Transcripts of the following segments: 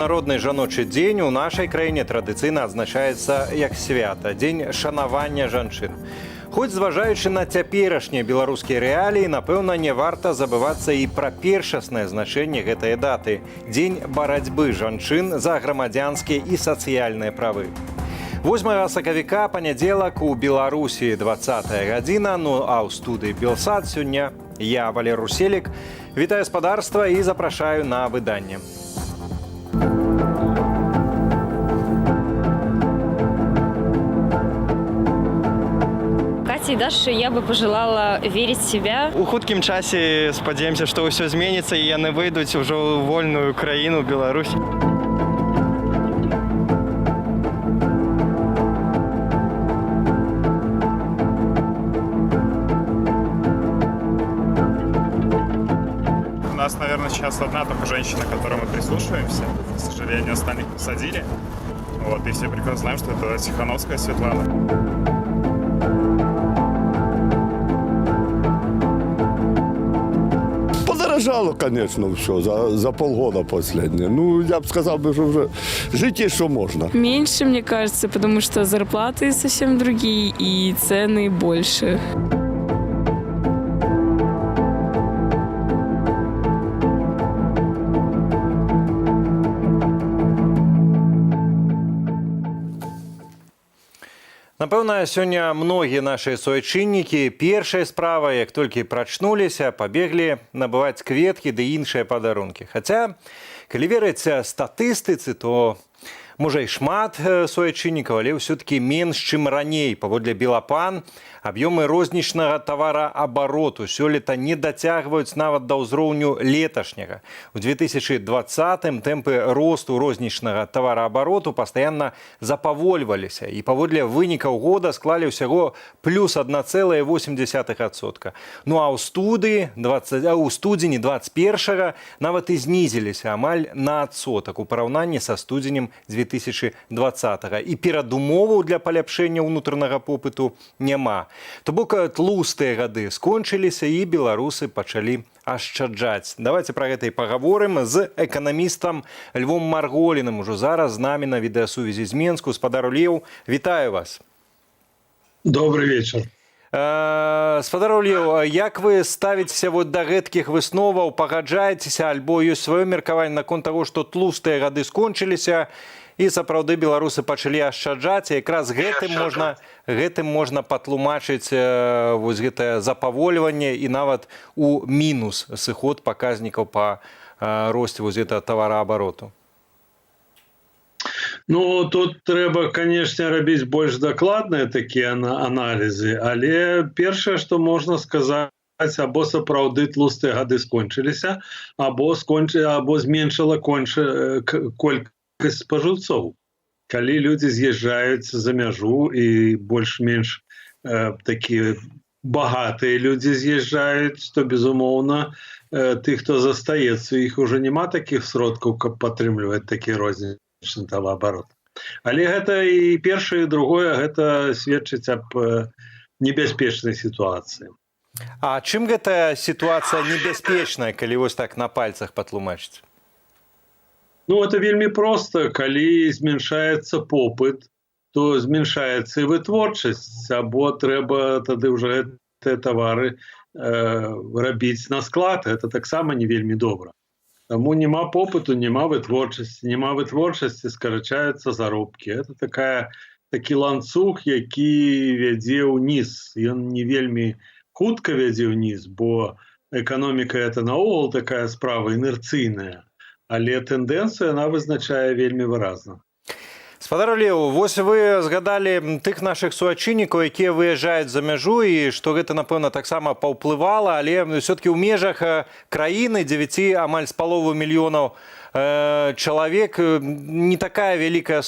Народны жаночы дзень у нашай краіне традыцыйна адзначаецца як свята, дзень шанавання жанчын. Хоць, зважаючы на цяперашнія беларускія рэаліі, напэўна, не варта забывацца і пра першаснае значэнне гэтай даты — дзень барацьбы жанчын за грамадзянскія і сацыяльныя правы. 8 сакавіка, панядзелак, у Беларусі 20 гадзіна, ну а ў студыі Белсад сёння я, Валер Руселік, вітаю спадарства і запрашаю на выданне. Кате и Даше я бы пожелала верить в себя. У хуткім часе спадзяемся, што ўсё зменіцца і яны выйдуць ужо ў вольную краіну Беларусь. У нас, наверное, сейчас одна только женщина, к которой мы прислушиваемся. К сожалению, остальных посадили. Вот, и все прекрасно знаем, что это Тихановская Светлана. Подорожало, конечно, все за полгода последнее. Ну, я бы сказал, бы, что уже жить еще можно. Меньше, мне кажется, потому что зарплаты совсем другие и цены больше. Напэўна, сёння многія нашыя суайчыннікі першая справа, як толькі прачнуліся, пабеглі набываць кветкі ды іншыя падарункі. Хаця, калі верыць статыстыцы, то, можа, і шмат суайчыннікаў, але ўсё-такі менш, чым раней. Паводле Белапан, аб'ёмы рознічнага тавараабароту сёлета не дацягваюць нават да ўзроўню леташняга. У 2020 тэмпы росту рознічнага тавараабароту пастаянна запавольваліся і паводле вынікаў года склалі ўсяго плюс 1,8%. Ну а ў студыі 20, а ў студзені 21 нават і знізіліся амаль на адсотак у параўнанні са студзенем 2020. І перадумоваў для паляпшэння ўнутранага попыту няма. То бок тлустыя гады скончыліся, і беларусы пачалі ашчаджаць. Давайте пра гэта і пагаворым з эканамістам Львом Марголіным, ужо зараз з намі на відэасувязі з Менску. Спадар Леў, вітаю вас. Добрый вечер. Спадар Леў, як вы ставіцеся вот да гэткіх высноваў, пагаджаецеся альбо ёсць сваё меркаванне наконт таго, што тлустыя гады скончыліся і сапраўды беларусы пачалі ашчаджаць, і якраз гэтым можна патлумачыць вось гэтае запавольванне і нават у мінус сыход паказнікаў па росце вось гэтага тавараабароту? Ну, тут трэба, конечно, рабіць больш дакладныя такія аналізы, але першае, што можна сказаць: або сапраўды тлустыя гады скончыліся, або зменшыла колькасць спажыўцоў. Калі людзі з'язджаюць за мяжу, і больш-менш такія багатыя людзі з'язджаюць, то, безумоўна, тых, хто застаецца, іх уже няма такіх сродкаў, каб падтрымліваць такі рознічны товарооборот. Але гэта і першае, і другое, гэта сведчыць аб небяспечнай сітуацыі. А чым гэтая сітуацыя небяспечная, калі вось так на пальцах патлумачыць? Ну, это вельмі просто: калі змяншаецца попыт, то змяншаецца і вытворчасць, або трэба тады уже гэтыя тавары рабіць на склад, это таксама не вельмі добра. Таму няма попыту — няма вытворчасці, няма вытворчасці — скарачаюцца заробкі. Это такі ланцуг, які вядзе ўніз. Ён не вельмі хутка вядзе ўніз, бо эканоміка — это наогул такая справа інерцыйная, але тэндэнцыю она вызначае вельмі выразна. Спадар Леў, вось вы згадалі тых нашых суайчыннікаў, якія выязджаюць за мяжу, і што гэта, напэўна, таксама паўплывала, але ўсё-таки ў межах краіны 9 амаль з палову мільёнаў чалавек не такая вялікая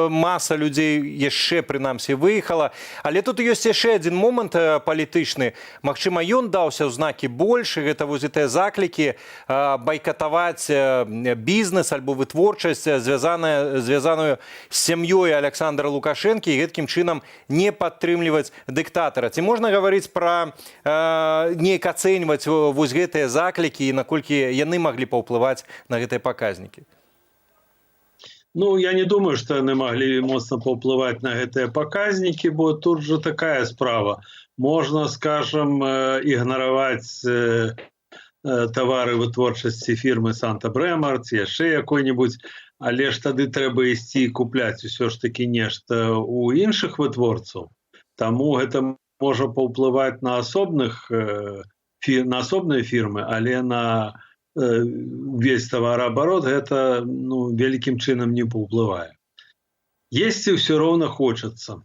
маса людзей яшчэ прынамсі выехала. Але тут ёсць яшчэ адзін момант палітычны. Магчыма, ён даўся ў знакі больш, і гэта вось гэтыя заклікі байкатаваць бізнес альбо вытворчасць, звязаную з сям'ёй Александра Лукашэнкі, і гэткім чынам не падтрымліваць дыктатара. Ці можна гаварыць пра неяк ацэньваць вось гэтыя заклікі і наколькі яны маглі паўплываць на гэтыя паказнікі? Ну, я не думаю, что яны маглі моцна паўплываць на гэтыя паказнікі, бо тут же такая справа: можна, скажем, ігнараваць тавары вытворчасці фірмы Санта Бремор ці яшчэ якой-нибудь, але ж тады трэба ісці купляць усё ж таки нешта у іншых вытворцаў. Таму гэта можа паўплываць на асобныя фірмы, але на увесь товарооборот гэта, ну, вялікім чынам не паўплывае. Есці ўсё роўна хочацца.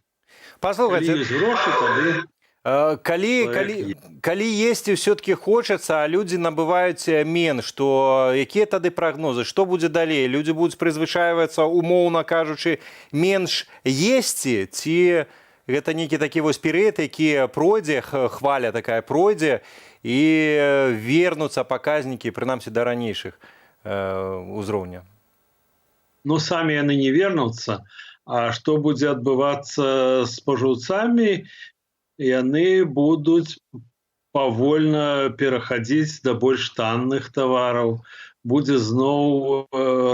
Паслухайце, грошы, тады Калі есці все-таки хочацца, а людзі набываюць менш, то якія тады прагнозы, што будзе далей? Людзі будуць прызвычайвацца, умоўна кажучы, менш есці, ці гэта нейкі такі вось перыяд, які пройдзе, хваля такая пройдзе, і вернуцца паказнікі прынамсі да ранейшых узроўня? Ну, самі яны не вернуцца. А што будзе адбывацца з спажыўцамі? Яны будуць павольна перахадзіць да больш танных тавараў, будзе зноў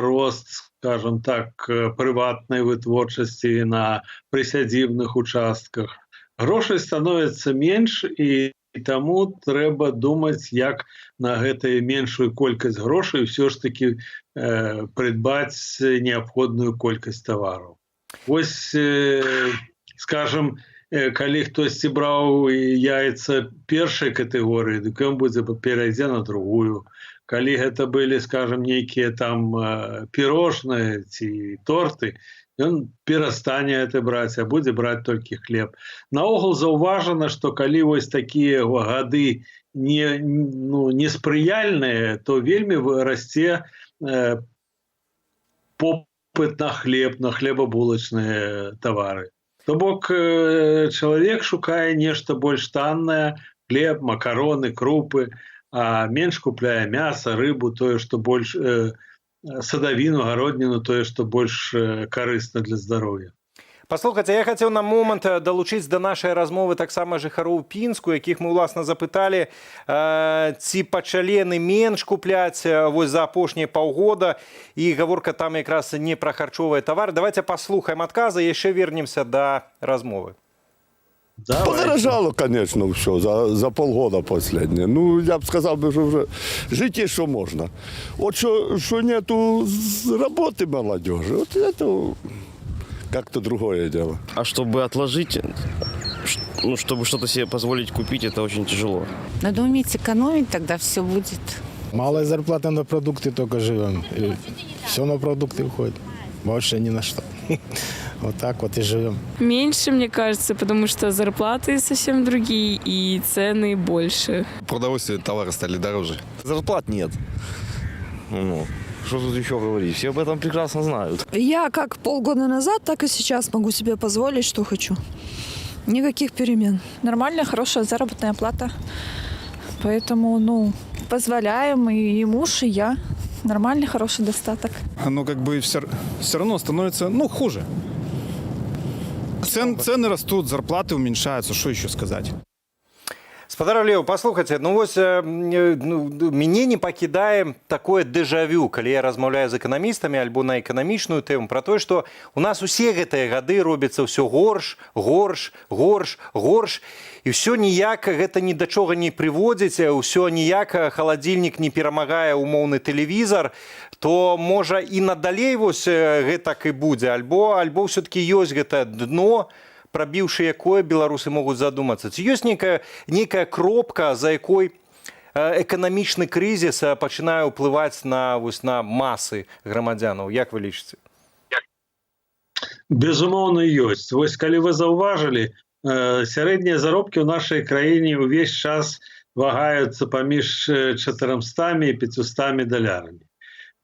рост, скажем так, прыватнай вытворчасці на прысядзібных участках. Грошай становіцца менш, і таму трэба думаць, як на гэтую меншую колькасць грошай ўсё ж таки прыдбаць неабходную колькасць тавараў. Вось, скажем, калі хтосьці браў яйца першай катэгорыі, дык ён будзе перайдзе на другую. Калі гэта былі, скажем, нейкія там пирожные ці торты, ён перастане это браць, а будзе браць толькі хлеб. Наогул заўважана, што калі вось такія гады не, ну, неспрыяльныя, то вельмі расце попыт на хлеб, на хлебабулачныя тавары. То бок чалавек шукае нешта больш таннае: хлеб, макароны, крупы, а менш купляе мяса, рыбу, тое, што больш, садавіну, гародніну, тое, што больш карысна для здароўя. Паслухайце, я хацеў на момант далучыць да нашай размовы таксама жыхароў Пінску, якіх мы ўласна запыталі, ці пачалі яны менш купляць вось за апошнія паўгода, і гаворка там якраз не пра харчовыя тавары. Давайте паслухаем адказы, яшчэ вернемся да размовы. Давайте. Подорожало, конечно, все за полгода последнее. Ну, я бы сказал бы, что уже жить еще можно. Вот что нету работы молодежи, вот это как-то другое дело. А чтобы отложить, ну, чтобы что-то себе позволить купить, это очень тяжело. Надо уметь экономить, тогда все будет. Малая зарплата, на продукты только живем. Все на продукты уходит. Больше ни на что. Вот так вот и живем. Меньше, мне кажется, потому что зарплаты совсем другие и цены больше. Продовольствие, товары стали дороже. Зарплат нет. Ну, что тут еще говорить? Все об этом прекрасно знают. Я как полгода назад, так и сейчас могу себе позволить, что хочу. Никаких перемен. Нормальная, хорошая заработная плата. Поэтому, ну, позволяем и муж, и я. Нормальный, хороший достаток. Оно как бы все равно становится, ну, хуже. Цены растут, зарплаты уменьшаются, что еще сказать? Спадар Леў, паслухайце, ну вось ну, мяне не пакідае такое дэжавю, калі я размаўляю з эканамістамі альбо на эканамічную тэму пра тое, што у нас усе гэтыя гады робіцца ўсё горш, горш, горш, горш, і ўсё ніяк гэта ні да чога не прыводзіць, ўсё ніяк халадзільнік не перамагае умоўны тэлевізар, то, можа, і надалей вось гэтак і будзе, альбо ўсё-таки ёсць гэта дно, прабіўшы якое, беларусы могуць задумацца? Ці ёсць некая кропка, за якой эканамічны крызіс пачынае ўплываць на вось на масы грамадзянаў? Як вы лічыце? Безумоўна, ёсць. Вось калі вы заўважылі, сярэднія заробкі ў нашай краіне ўвесь час вагаюцца паміж 400 і 500 далярамі.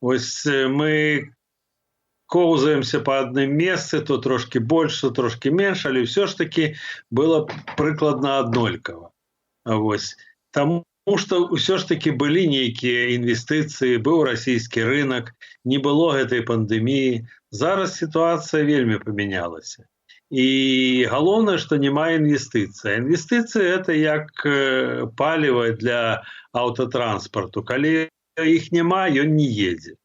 Вось мы коўзаемся па адным месцы, то трошки больш, то трошки менш, але ўсё ж таки было прыкладна аднолькава. Вось. Таму што ўсё ж таки былі нейкія інвестыцыі, быў расійскі рынок, не было гэтай пандэміі. Зараз сітуацыя вельмі памянялася. І галоўнае, што няма інвестыцый. Інвестыцыі — это як паліва для аўтатранспарту. Калі іх няма, ён не едзе.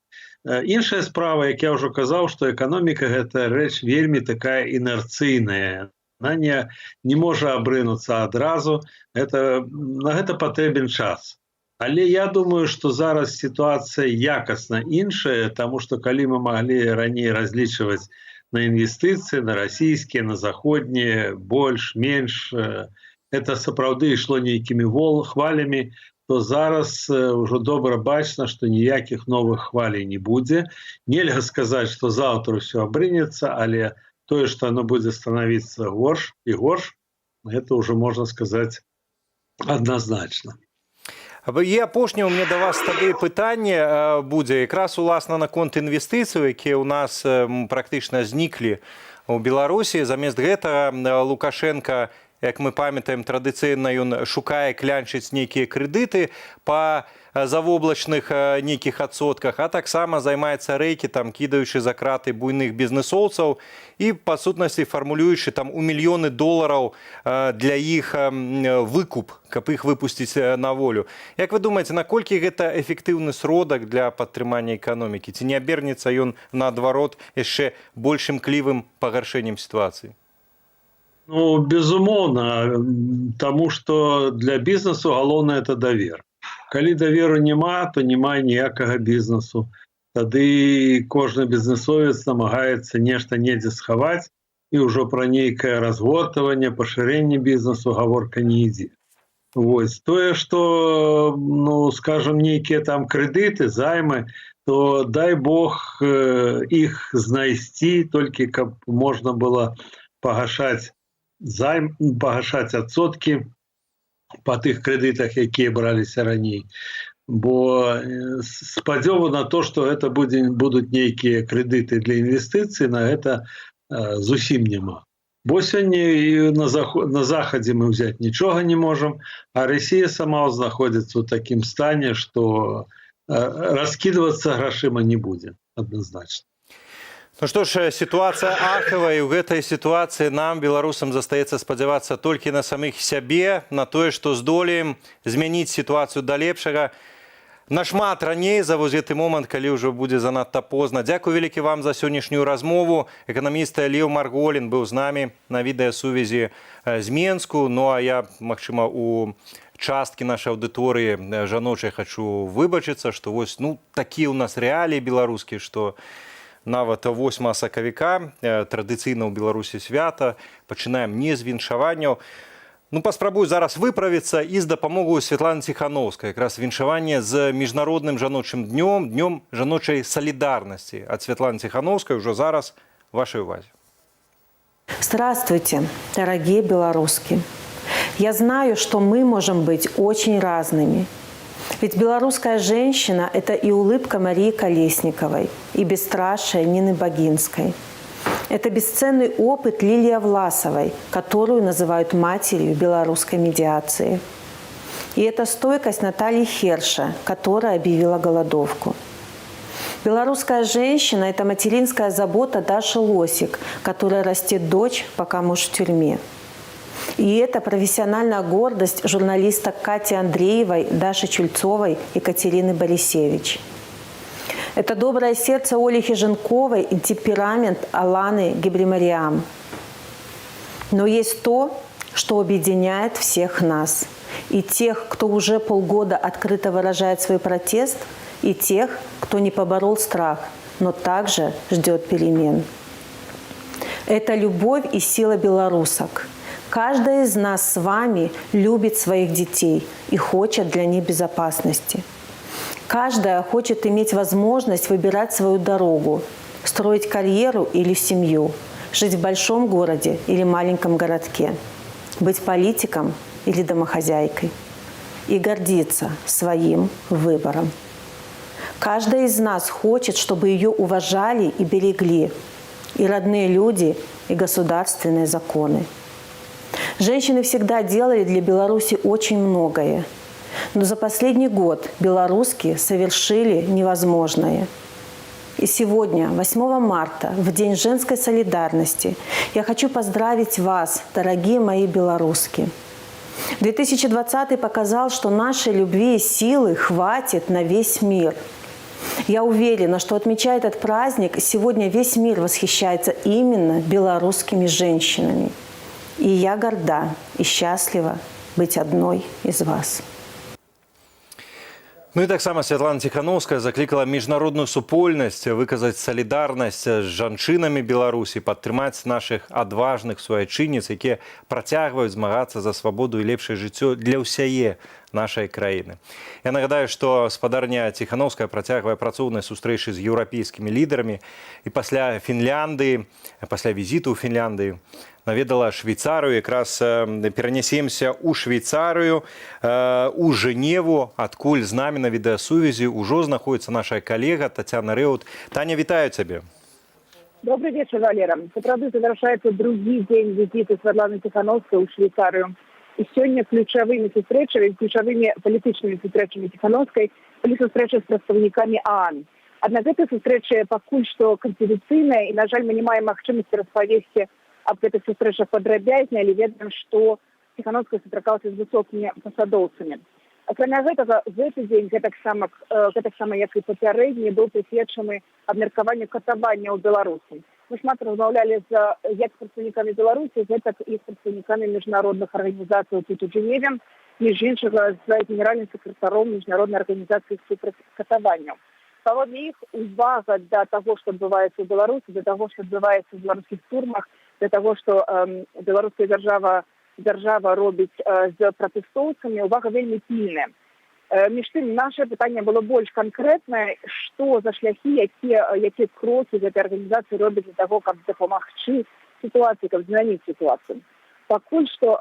Іншая справа, як я ўжо казаў, што эканоміка — гэта рэч вельмі такая інерцыйная, она не можа абрынуцца адразу, это на гэта патрэбен час. Але я думаю, что зараз сітуацыя якасна іншая, таму што калі мы маглі раней разлічваць на інвестыцыі, на расійскія, на заходнія, больш менш это сапраўды ішло нейкімі хвалямі, то зараз ўжо добра бачна, што ніякіх новых хвалей не будзе. Нельга сказаць, что заўтра ўсё абрынецца, але тое, что оно будзе становіцца горш і горш, это уже можна сказаць адназначна. І апошняе у мне да вас тады пытанне будзе якраз уласна наконт інвестыцыяў, якія ў нас практычна зніклі у Беларусі. Замест гэтага Лукашенко, як мы памятаем, традыцыйна ён шукае, клянчыць нейкія крэдыты па завоблачных нейкіх адсотках, а таксама займаецца рэкетам, кідаючы за краты буйных бізнесоўцаў і па сутнасці фармулюючы там у мільёны долараў для іх выкуп, каб іх выпусціць на волю. Як вы думаеце, наколькі гэта эфектыўны сродак для падтрымання эканомікі? Ці не абернецца ён наадварот яшчэ больш імклівым пагаршэннем сітуацыі? Ну, безумоўна, таму што для бізнесу галоўнае — это давер. Калі даверу няма, то няма ніякага бізнесу. Тады кожны бізнесовец намагаецца нешта недзе схаваць, і ўжо пра нейкае разгортаванне, пашырэнне бізнесу гаворка не ідзе. Вось тое, што, ну, скажем, нейкія там крэдыты, займы, то дай бог іх знайсці, толькі каб можна было пагашаць займ, пагашаць адсоткі па тых крэдытах, якія браліся раней. Бо спадзёву на то, что это будуць нейкія крэдыты для інвестыцый, на гэта зусім няма. Бо сёння і на захадзе мы взять нічога не можам, а Россия сама знаходзіцца ў такім стане, что раскидываться грашыма не будзе адназначна. Ну што ж, сітуацыя ахавая, і ў гэтай сітуацыі нам, беларусам, застаецца спадзявацца толькі на самых сябе, на тое, што здолеем змяніць сітуацыю да лепшага нашмат раней за вось гэты момант, калі ўжо будзе занадта позна. Дзякуй вялікі вам за сённяшнюю размову. Эканаміст Леў Марголін быў з намі на відэасувязі з Менску. Ну а я, магчыма, у часткі нашай аўдыторыі жаночай хачу выбачыцца, што вось, ну, такія ў нас рэаліі беларускія, што нават 8 сакавіка, традыцыйна ў Беларусі свята, пачынаем не з віншаванняў. Ну, паспрабую зараз выправіцца і з дапамогаю Святланы Ціханоўскай. Якраз віншаванне з Міжнародным жаночым днём, днём жаночай салідарнасці ад Святланы Ціханоўскай ўжо зараз вашай увазе. Здравствуйте, дорогие белорусские. Я знаю, что мы можем быть очень разными. Ведь белорусская женщина – это и улыбка Марии Колесниковой, и бесстрашие Нины Богинской. Это бесценный опыт Лилии Власовой, которую называют матерью белорусской медиации. И это стойкость Натальи Херша, которая объявила голодовку. Белорусская женщина – это материнская забота Даши Лосик, которая растит дочь, пока муж в тюрьме. И это профессиональная гордость журналисток Кати Андреевой, Даши Чульцовой и Катерины Борисевич. Это доброе сердце Оли Хиженковой и темперамент Аланы Гебремариам. Но есть то, что объединяет всех нас. И тех, кто уже полгода открыто выражает свой протест, и тех, кто не поборол страх, но также ждет перемен. Это любовь и сила белорусок. Каждая из нас с вами любит своих детей и хочет для них безопасности. Каждая хочет иметь возможность выбирать свою дорогу, строить карьеру или семью, жить в большом городе или маленьком городке, быть политиком или домохозяйкой и гордиться своим выбором. Каждая из нас хочет, чтобы ее уважали и берегли, и родные люди, и государственные законы. Женщины всегда делали для Беларуси очень многое. Но за последний год белорусские совершили невозможное. И сегодня, 8 марта, в День женской солидарности, я хочу поздравить вас, дорогие мои белорусские. 2020 показал, что нашей любви и силы хватит на весь мир. Я уверена, что, отмечая этот праздник, сегодня весь мир восхищается именно белорусскими женщинами. И я горда и счастлива быть одной из вас. Ну і таксама Святлана Ціханоўская заклікала міжнародную супольнасць выказаць салідарнасць з жанчынамі Беларусі, падтрымаць нашых адважных суайчынніц, якія працягваюць змагацца за свабоду і лепшае жыццё для ўсяе нашай краіны. Я нагадаю, што спадарня Ціханоўская працягвае працоўныя сустрэчы з еўрапейскімі лідарамі і пасля Фінляндыі, пасля візіту ў Фінляндыю наведала Швейцарыю. Якраз перанясемся ў Швейцарыю, у Жэневу, адкуль з намі на відэасувязі ўжо знаходіцца наша калега Тацяна Рэут. Таня, вітаю цябе. Добрый вечер, Валера. Сапраўды завяршаецца другі дзень візіту Святланы Ціханоўскай у Швейцарыю. І сёння ключавымі сустрэчамі, ключавымі палітычнымі сустрэчамі Ціханоўскай былі сустрэчы з прадстаўнікамі ААН. Аднак гэта сустрэча пакуль што канфідэнцыйная, і, на жаль, мы не маем магчымасці распавесці аб гэтых сустрэчах падрабязней, але ведаем, што Ціханоўская сустракалася з высокімі пасадоўцамі. Акрамя гэтага, гэты дзень, гэтаксама як і папярэдні, быў прысвечаны абмеркаванню катавання ў Беларусі. Мы шмат размаўлялі з як прадстаўнікамі Беларусі, гэтак і з прадстаўнікамі міжнародных арганізацый тут, у Жэневе, між іншага з генеральным сакратаром Міжнароднай арганізацыі супраць катаванняў. Паводле іх, увага да таго, што адбываецца ў Беларусі, да таго, што адбываецца ў беларускіх турмах, да таго, што беларуская дзяржава робіць з пратэстоўцамі, увага вельмі пільная. Між тым, наше пытанне было больш канкрэтнае: што за шляхі, якія крокі гэтай арганізацыі робяць для таго, каб дапамагчы сітуацыі, каб змяніць сітуацыю. Пакуль што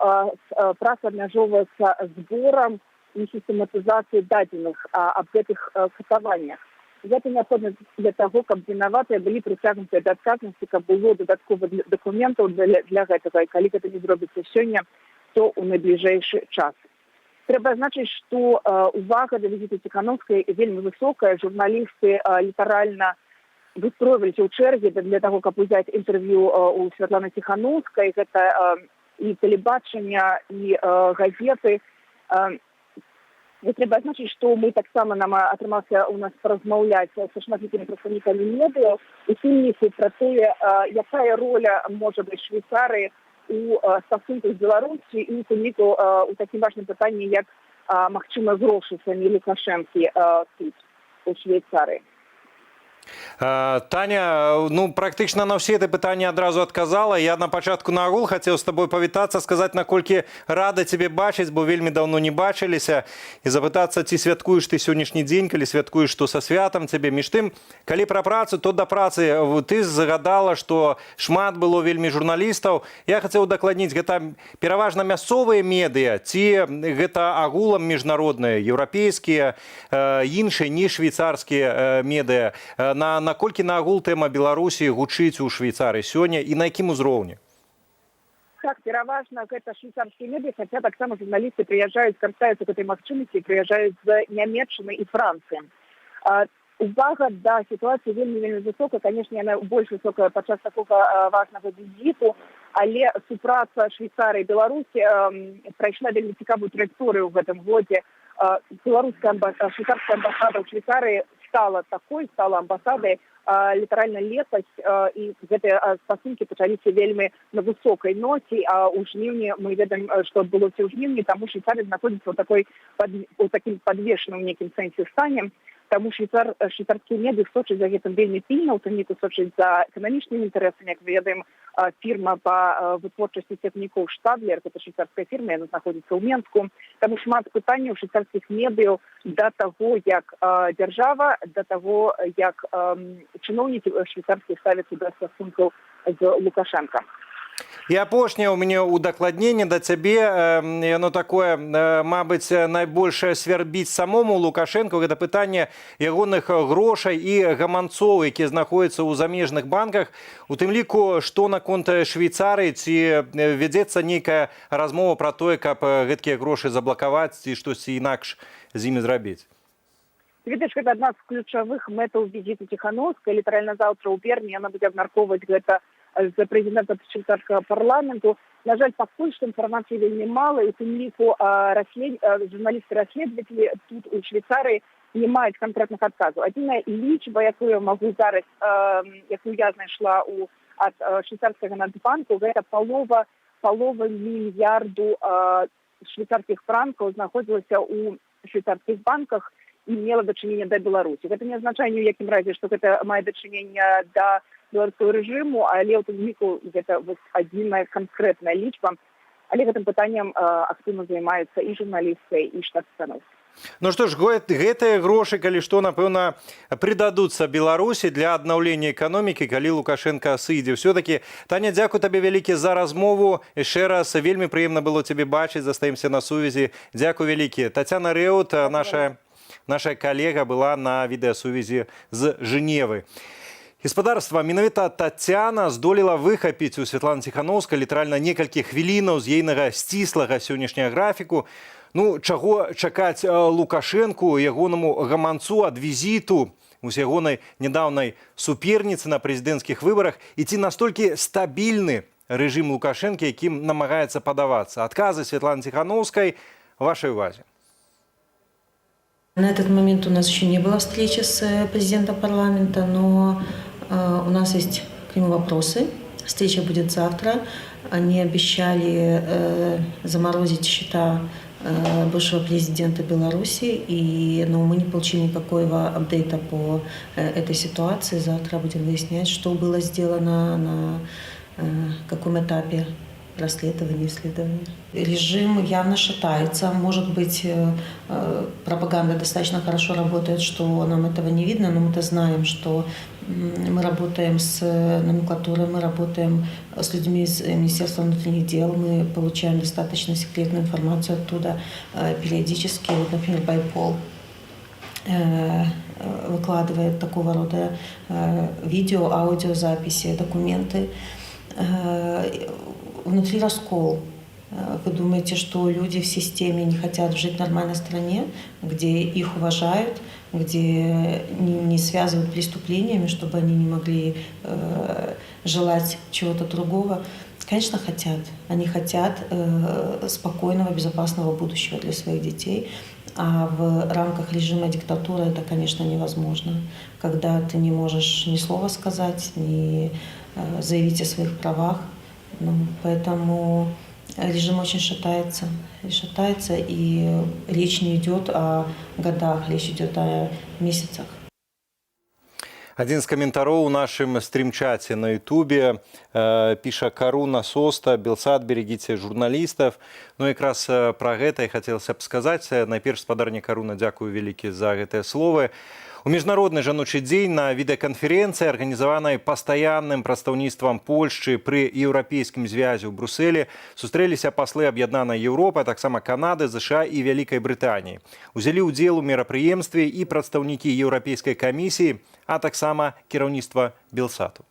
праца абмяжоўваецца зборам і сістэматызацыяй дадзеных аб гэтых катаваннях. Гэта неабходна для таго, каб вінаватыя былі прыцягнутыя да адказнасці, каб было дадаткова дакументаў для гэтага, і калі гэта не зробіцца сёння, то ў найбліжэйшы час. Трэба адзначыць, што увага да візіту Ціханоўскай вельмі высокая. Журналісты літаральна выстройваліся ў чэргі для таго, каб узяць інтэрв'ю у Святланы Ціханоўскай. Гэта і тэлебачання, і газеты. І трэба адзначыць, што мы таксама, нам атрымаўся у нас паразмаўляць са шматлікімі прадстаўнікамі медыяў, у тым ліку пра тое, якая роля можа быць Швейцарыі у стасунках з Беларусі і у тым ліку у такім важным пытанні, як магчыма грошы самі Лукашэнкі тут, у Швейцарыі. Таня, ну, практычна на ўсе гэтыя пытанні адразу адказала. Я на пачатку наогул хацеў з табой павітацца, сказаць, наколькі рада цябе бачыць, бо вельмі даўно не бачыліся, і запытацца, ці святкуеш ты сённяшні дзень, калі святкуеш, то са святам цябе. Між тым, калі пра працу, то да працы. Ты згадала, што шмат было вельмі журналістаў. Я хацеў удакладніць, гэта пераважна мясцовыя медыа ці гэта агулам міжнародныя, еўрапейскія, іншыя, не швейцарскія медыа? На наколькі наогул тэма Беларусі гучыць у Швейцарыі сёння і на якім узроўні? Так, пераважна гэта швейцарскія медыа, хаця таксама журналісты прыязджаюць, карыстаюцца гэтай магчымасці, прыязджаюць з Нямеччыны і Францыі. Увага да сітуацыі вельмі, вельмі высокая. Конечно, яна больш высокая падчас такога важнага візіту, але супраца Швейцарыі, Беларусі прайшла вельмі цікавую траекторыю ў гэтым годзе. Беларуская, швейцарская амбасада ў Швейцарыі стала такой, стала амбасадай літаральна летась, і гэтыя стасункі пачаліся вельмі на высокай ноце, а ў жніўні мы ведаем, што адбылося ў жніўні, таму Швейцарыя знаходзіцца ў такой у такім падвешаным нейкім сэнсе стане. Таму швейцарскія медыі сочаць за гэтым вельмі пільна, у тым ліку сочаць за эканамічнымі інтарэсамі. Як ведаем, фірма па вытворчасці цягнікоў «Штадлер», гэта швейцарская фірма, яна знаходзіцца ў Менску. Таму шмат пытанняў швейцарскіх медыяў да таго, як дзяржава, да таго, як чыноўнікі швейцарскія ставяцца да стасункаў з Лукашенко. І апошняе ў мяне ўдакладненне да цябе, яно такое, мабыць, найбольш свярбіць самому Лукашэнку, гэта пытанне ягоных грошай і гаманцоў, якія знаходзяцца ў замежных банках. У тым ліку, што наконт Швейцарыі, ці вядзецца нейкая размова пра тое, каб гэткія грошы заблакаваць ці штосьці інакш з імі зрабіць? Ведаеш, гэта адна з ключавых мэтаў візіту Ціханоўскай. Літаральна заўтра ў Берні яна будзе абмяркоўваць гэта з прэзідэнтам швейцарскага парламенту. На жаль, пакуль што інфармацыі вельмі мала, і тым ліку журналісты расследователи тут, у Швейцарыі. Не маюць канкрэтных адказаў. Адзіная лічба, якую я магу зараз, якую я знайшла у ад швейцарскага нацбанку, гэта палова мільярду швейцарскіх франкаў знаходзілася ў швейцарскіх банках і мела дачыненне да Беларусі. Гэта не азначае ні ў якім разе, што гэта мае дачыненне да беларускага рэжыму, але ў тым ліку гэта вось адзіная канкрэтная лічба. Але гэтым пытаннем актыўна займаюцца і журналісты, і штаб Ціханоўскай. Ну што ж, гэтыя грошы, калі што, напэўна, прыдадуцца Беларусі для аднаўлення эканомікі, калі Лукашэнка сыдзе. Усё-такі, Таня, дзякуй табе вялікі за размову. Яшчэ раз вельмі прыемна было цябе бачыць, застаемся на сувязі. Дзякуй вялікі. Тацяна Рэут, наша калега, была на відэасувязі з Жэневы. Гаспадарства, менавіта Тацяна здолела выхапіць у Святланы Ціханоўскай літаральна некалькі хвілінаў з ейнага сціслага сённяшняга графіку. Ну, чаго чакаць Лукашэнку, ягонаму гаманцу ад візіту у ягонай нядаўнай суперніцы на прэзідэнцкіх выбарах і ці настолькі стабільны рэжым Лукашэнкі, якім намагаецца падавацца? Адказы Святланы Ціханоўскай вашай увазе. На этот момент у нас еще не было встречи с президентом парламента, но у нас есть к нему вопросы. Встреча будет завтра. Они обещали заморозить счета бывшего президента Беларуси, но мы не получили никакого апдейта по этой ситуации. Завтра будем выяснять, что было сделано, на каком этапе расследования, исследования. Режим явно шатается. Может быть, пропаганда достаточно хорошо работает, что нам этого не видно, но мы-то знаем, что мы работаем с номенклатурой, мы работаем с людьми из Министерства внутренних дел, мы получаем достаточно секретную информацию оттуда периодически. Вот, например, Байпол выкладывает такого рода видео, аудиозаписи, документы. Внутри раскол. Вы думаете, что люди в системе не хотят жить в нормальной стране, где их уважают, где не связывают преступлениями, чтобы они не могли желать чего-то другого? Конечно, хотят. Они хотят спокойного, безопасного будущего для своих детей. А в рамках режима диктатуры это, конечно, невозможно. Когда ты не можешь ни слова сказать, ни заявить о своих правах. Ну, поэтому режим очень шатается. И шатается, и речь не идет о годах, речь идет о месяцах. Адзін з каментароў у нашым стрым-чаце на Ютубе піша Каруна Соста: «Белсат, берегите журналистов». Ну, якраз пра гэта і хацелася б сказаць. Найперш, спадарня Каруна, дзякую вялікі за гэтыя словы. У міжнародны жаночы дзень на відэаканферэнцыі, арганізаванай пастаянным прадстаўніцтвам Польшчы пры Еўрапейскім звязе ў Брусэлі, сустрэліся паслы Аб'яднанай Еўропы, а таксама Канады, ЗША і Вялікай Брытаніі. Узялі ўдзел у мерапрыемстве і прадстаўнікі Еўрапейскай камісіі, а таксама кіраўніцтва Белсату.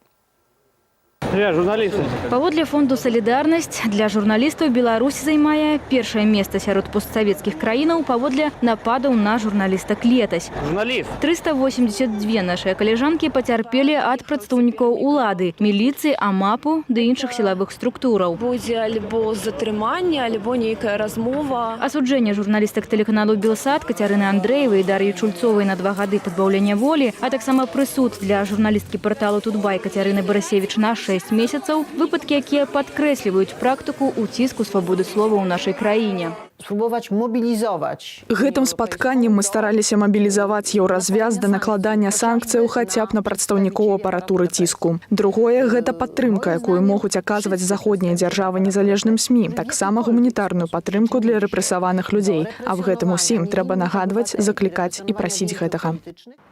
Журналісты. Паводле фонду «Салідарнасць» для журналістаў Беларусь займае першае месца сярод постсавецкіх краінаў паводле нападаў на журналістак летась. Журналіст. 382 нашыя калежанкі пацярпелі ад прадстаўнікоў улады, міліцыі, АМАПу ды іншых сілавых структураў. Будзе альбо затрыманне, альбо нейкая размова. Асуджэнне журналістак тэлеканалу «Белсат» Кацярыны Андрэевай і Дар'і Чульцовай на 2 гады пазбаўлення волі, а таксама прысуд для журналісткі парталу «Тутбай» Кацярыны Барысевіч на 6 месяцаў, выпадкі, якія падкрэсліваюць практыку ўціску свабоды слова ў нашай краіне. Spróbować mobilizować. Гэтым спатканнем мы стараліся мабілізаваць Еўразвяз да накладання санкцыяў хаця б на прадстаўнікоў апаратуры ціску. Другое — гэта падтрымка, якую могуць аказваць заходнія дзяржавы незалежным СМІ, таксама гуманітарную падтрымку для рэпрэсаваных людзей. Аб гэтым усім трэба нагадваць, заклікаць і прасіць гэтага.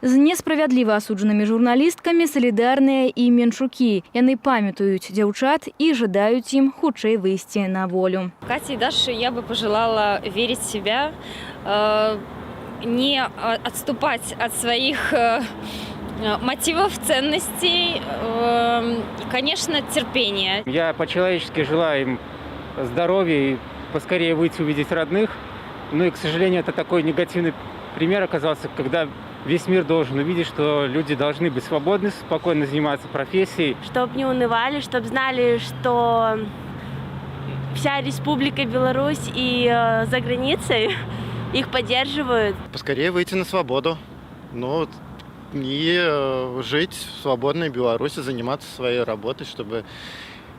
З несправядліва асуджанымі журналісткамі салідарныя і менчукі. Яны памятаюць дзяўчат і жадаюць ім хутчэй выйсці на волю. Кате и Даше я бы пожелала верить в себя, не отступать от своих мотивов, ценностей, и, конечно, терпения. Я по-человечески желаю им здоровья и поскорее выйти увидеть родных. Ну и, к сожалению, это такой негативный пример оказался, когда весь мир должен увидеть, что люди должны быть свободны, спокойно заниматься профессией. Чтоб не унывали, чтоб знали, что вся Республика Беларусь и за границей их поддерживают. Поскорее выйти на свободу. Ну, и жить в свободной Беларуси, заниматься своей работой, чтобы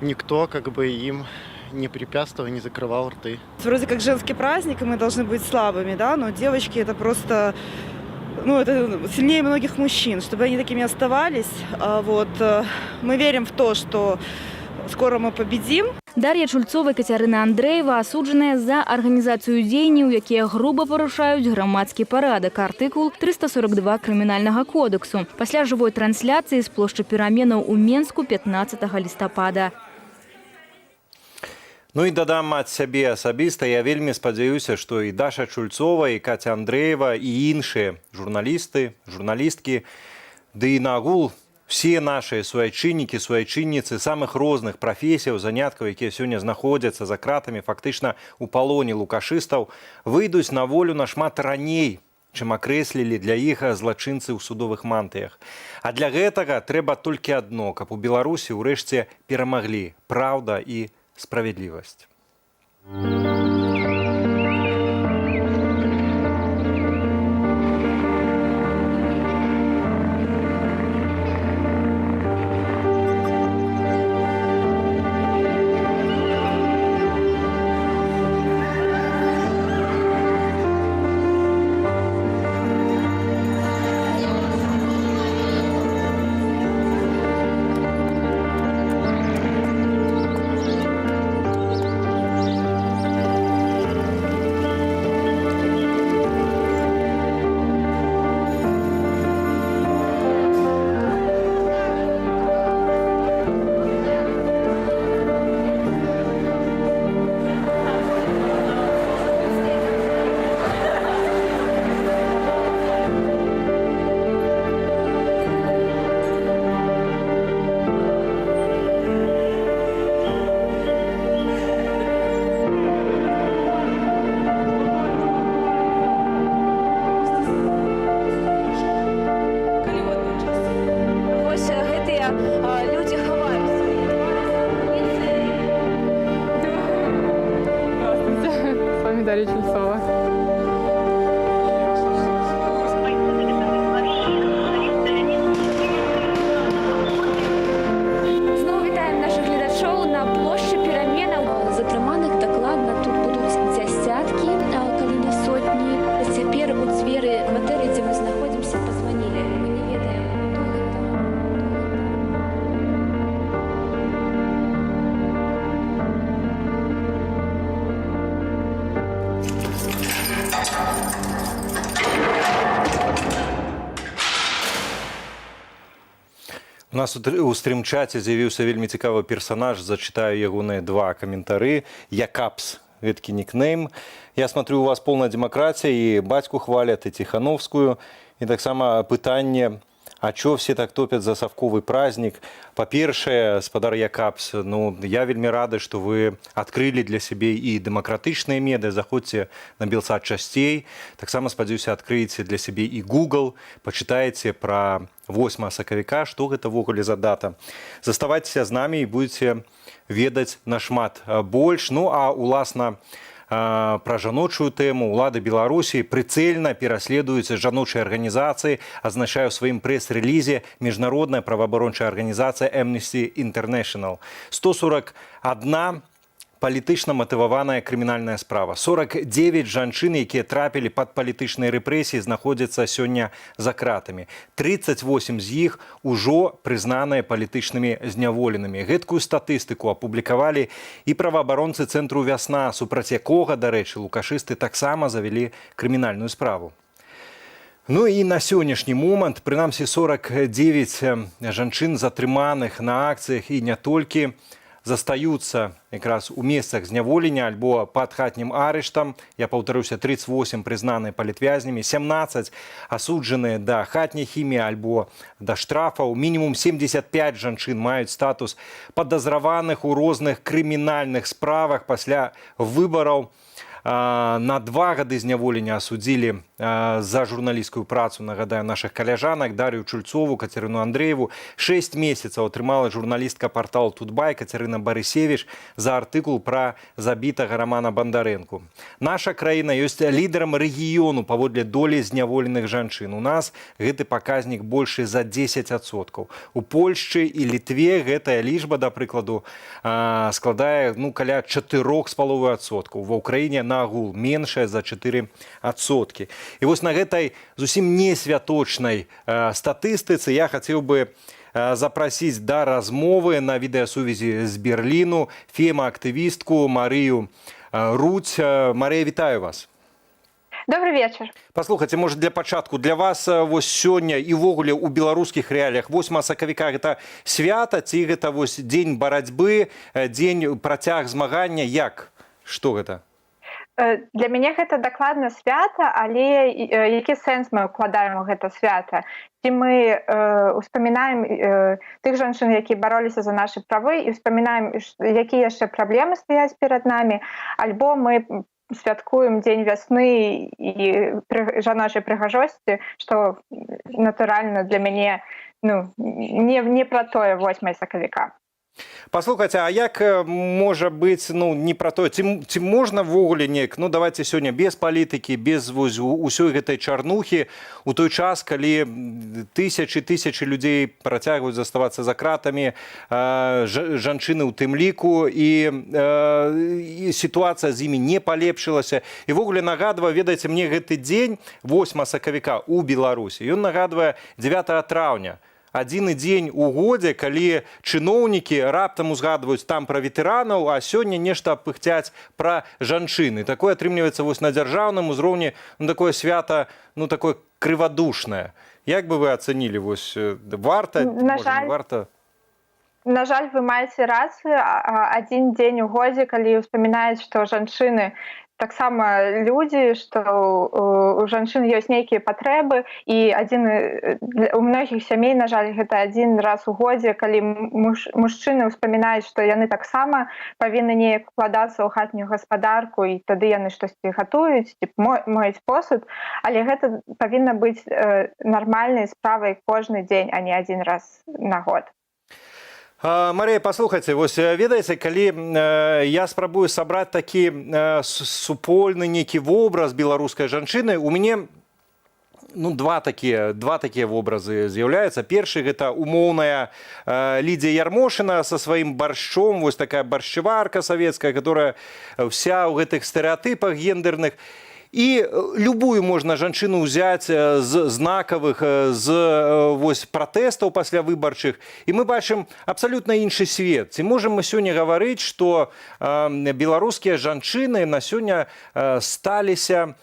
никто как бы им не препятствовал, не закрывал рты. Вроде как женский праздник, и мы должны быть слабыми, да, но девочки это просто, ну, это сильнее многих мужчин, чтобы они такими оставались. Вот, мы верим в то, что скоро мы победим. Дар'я Чульцова і Кацярына Андрэева асуджаныя за арганізацыю дзеянняў, якія груба парушаюць грамадскі парадак, артыкул 342 Крымінальнага кодексу. Пасля жывой трансляцыі з плошчы Пераменаў у Менску 15 лістапада. Ну і дадам ад сябе асабіста, я вельмі спадзяюся, што і Даша Чульцова, і Каця Андрэева, і іншыя журналісты, журналісткі, ды і наогул все нашыя суайчыннікі, суайчынніцы самых розных прафесіяў, заняткаў, якія сёння знаходзяцца за кратамі, фактычна ў палоне лукашыстаў, выйдуць на волю нашмат раней, чым акрэслілі для іх злачынцы ў судовых мантыях. А для гэтага трэба толькі адно, каб у Беларусі ўрэшце перамаглі праўда і справядлівасць. Вось гэтыя людзі хаваюць свае твары за амуніцыяй. Здравствуйте, с вами Дарья Чульцова. Зноў вітаем нашых гледачоў на плошчы Пераменаў. Затрыманых дакладна тут будуць дзясяткі, калі не сотні. Цяпер у дзверы кватэры, дзе мы знаходзімся, пазванілі. Мы не ведаем, хто гэта. У нас у стрым-чаце з'явіўся вельмі цікавы персанаж, зачытаю ягоныя два каментары. Якапс, гэткі нікнейм. «Я смотрю, у вас полная демократия, и батьку хвалят, и Тихановскую». І таксама пытанне, а чё все так топят за совковый праздник? Па-першае, спадар Якапс, ну, я вельмі рады, што вы адкрылі для сябе і дэмакратычныя медыа, заходзьце на Белсат часцей. Таксама, спадзяюся, адкрыеце для сябе і Google, пачытаеце пра 8 сакавіка, што гэта ўвогуле за дата. Заставайцеся з намі і будзеце ведаць нашмат больш. Ну, а уласна, пра жаночую тэму: улады Беларусі прыцэльна пераследуюць жаночыя арганізацыі, адзначае ў сваім прэс-рэлізе міжнародная праваабарончая арганізацыя Amnesty International. 141 палітычна матываваная крымінальная справа. 49 жанчын, якія трапілі пад палітычныя рэпрэсіі, знаходзяцца сёння за кратамі. 38 з іх ужо прызнаныя палітычнымі зняволенымі. Гэткую статыстыку апублікавалі і праваабаронцы цэнтру «Вясна», супраць якога, дарэчы, лукашысты таксама завялі крымінальную справу. Ну і на сённяшні момант прынамсі 49 жанчын, затрыманых на акцыях і не толькі, застаюцца якраз у месцах зняволення альбо пад хатнім арыштам. Я паўтаруся, 38 прызнаныя палітвязнямі, 17 асуджаныя да хатняй хіміі альбо да штрафаў. Мінімум 75 жанчын маюць статус падазраваных у розных крымінальных справах пасля выбараў. На 2 гады зняволення асудзілі за журналісцкую працу, нагадаю, нашых каляжанак Дар'ю Чульцову, Кацярыну Андрэеву. 6 месяцаў атрымала журналістка партал Тутбай Кацярына Барысевіч за артыкул пра забітага Рамана Бандарэнку. Наша краіна ёсць лідарам рэгіёну паводле долі зняволеных жанчын. У нас гэты паказнік большы за 10%. У Польшчы і Літве гэтая лічба, да прыкладу, складае, ну, каля 4,5%. Ва Ўкраіне наагул меншая за 4%. І вось на гэтай зусім не святочнай статыстыцы я хацеў бы запрасіць да размовы на відэасувязі з Берліну фема-актывістку Марыю Рудзь. Марыя, вітаю вас. Добрый вечер. Паслухайце, можа, для пачатку, для вас вось сёння і ўвогуле ў беларускіх рэаліях 8 сакавіка гэта свята ці гэта вось дзень барацьбы, дзень працяг змагання, як, што гэта? Для мяне гэта дакладна свята, але які сэнс мы ўкладаем у гэта свята? Ці мы успамінаем тых жанчын, якія бароліся за нашы правы, і успамінаем, якія яшчэ праблемы стаяць перад намі, альбо мы святкуем дзень вясны і жаночай прыгажосці, што натуральна для мяне, ну, не пра тое 8 сакавіка. Паслухайце, а як можа быць, ну, не пра тое, ці можна ўвогуле неяк, ну, давайте сёння без палітыкі, без вось усёй гэтай чарнухі, у той час, калі тысячы, тысячы людзей працягваюць заставацца за кратамі, жанчыны ў тым ліку, і сітуацыя з імі не палепшылася. І ўвогуле нагадвае, ведаеце, мне гэты дзень 8 сакавіка у Беларусі, ён нагадвае 9 траўня, адзіны дзень у годзе, калі чыноўнікі раптам узгадваюць там пра ветэранаў, а сёння нешта пыхцяць пра жанчыны. Такое атрымліваецца вось на дзяржаўным узроўні, ну, такое свята, ну, такое крывадушнае. Як бы вы ацэнілі, вось варта, На можа, жаль, не варта? На жаль, вы маеце рацыю. Адзін дзень у годзе, калі ўспамінаюць, што жанчыны таксама людзі, што у жанчын ёсць нейкія патрэбы, і адзін у многіх сямей, на жаль, гэта адзін раз у годзе, калі мужчыны ўспамінаюць, што яны таксама павінны неяк укладацца ў хатнюю гаспадарку, і тады яны штосьці гатуюць, ці моюць посуд, але гэта павінна быць нармальнай справай кожны дзень, а не адзін раз на год. Марыя, паслухайце, вось ведаеце, калі я спрабую сабраць такі супольны нейкі вобраз беларускай жанчыны, у мяне, ну, два такія вобразы з'яўляюцца. Першы — гэта умоўная Лідзія Ярмошына са сваім баршчом, вось такая баршчаварка савецкая, которая вся ў гэтых стэрэатыпах гендерных. І любую можна жанчыну ўзяць з знакавых, з вось пратэстаў паслявыбарчых, і мы бачым абсалютна іншы свет. Ці можам мы сёння гаварыць, што беларускія жанчыны на сёння сталіся,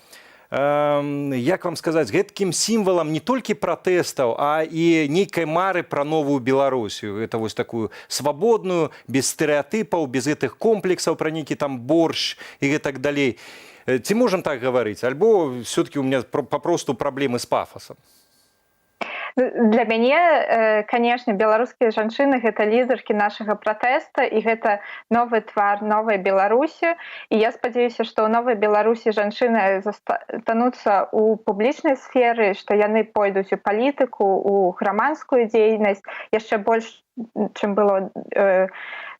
як вам сказаць, гэткім сімвалам не толькі пратэстаў, а і нейкай мары пра новую Беларусію, это вось такую свабодную, без стэрэатыпаў, без гэтых комплексаў пра нейкі там боршч і гэтак далей? Ці можам так гаварыць, альбо все-таки у меня папросту праблемы з пафасам? Ну, для мяне, конечно, беларускія жанчыны — гэта лідаркі нашага пратэста, і гэта новы твар новай Беларусі, і я спадзяюся, што ў новай Беларусі жанчыны застануцца ў публічнай сферы, што яны пойдуць у палітыку, у грамадскую дзейнасць яшчэ больш, чым было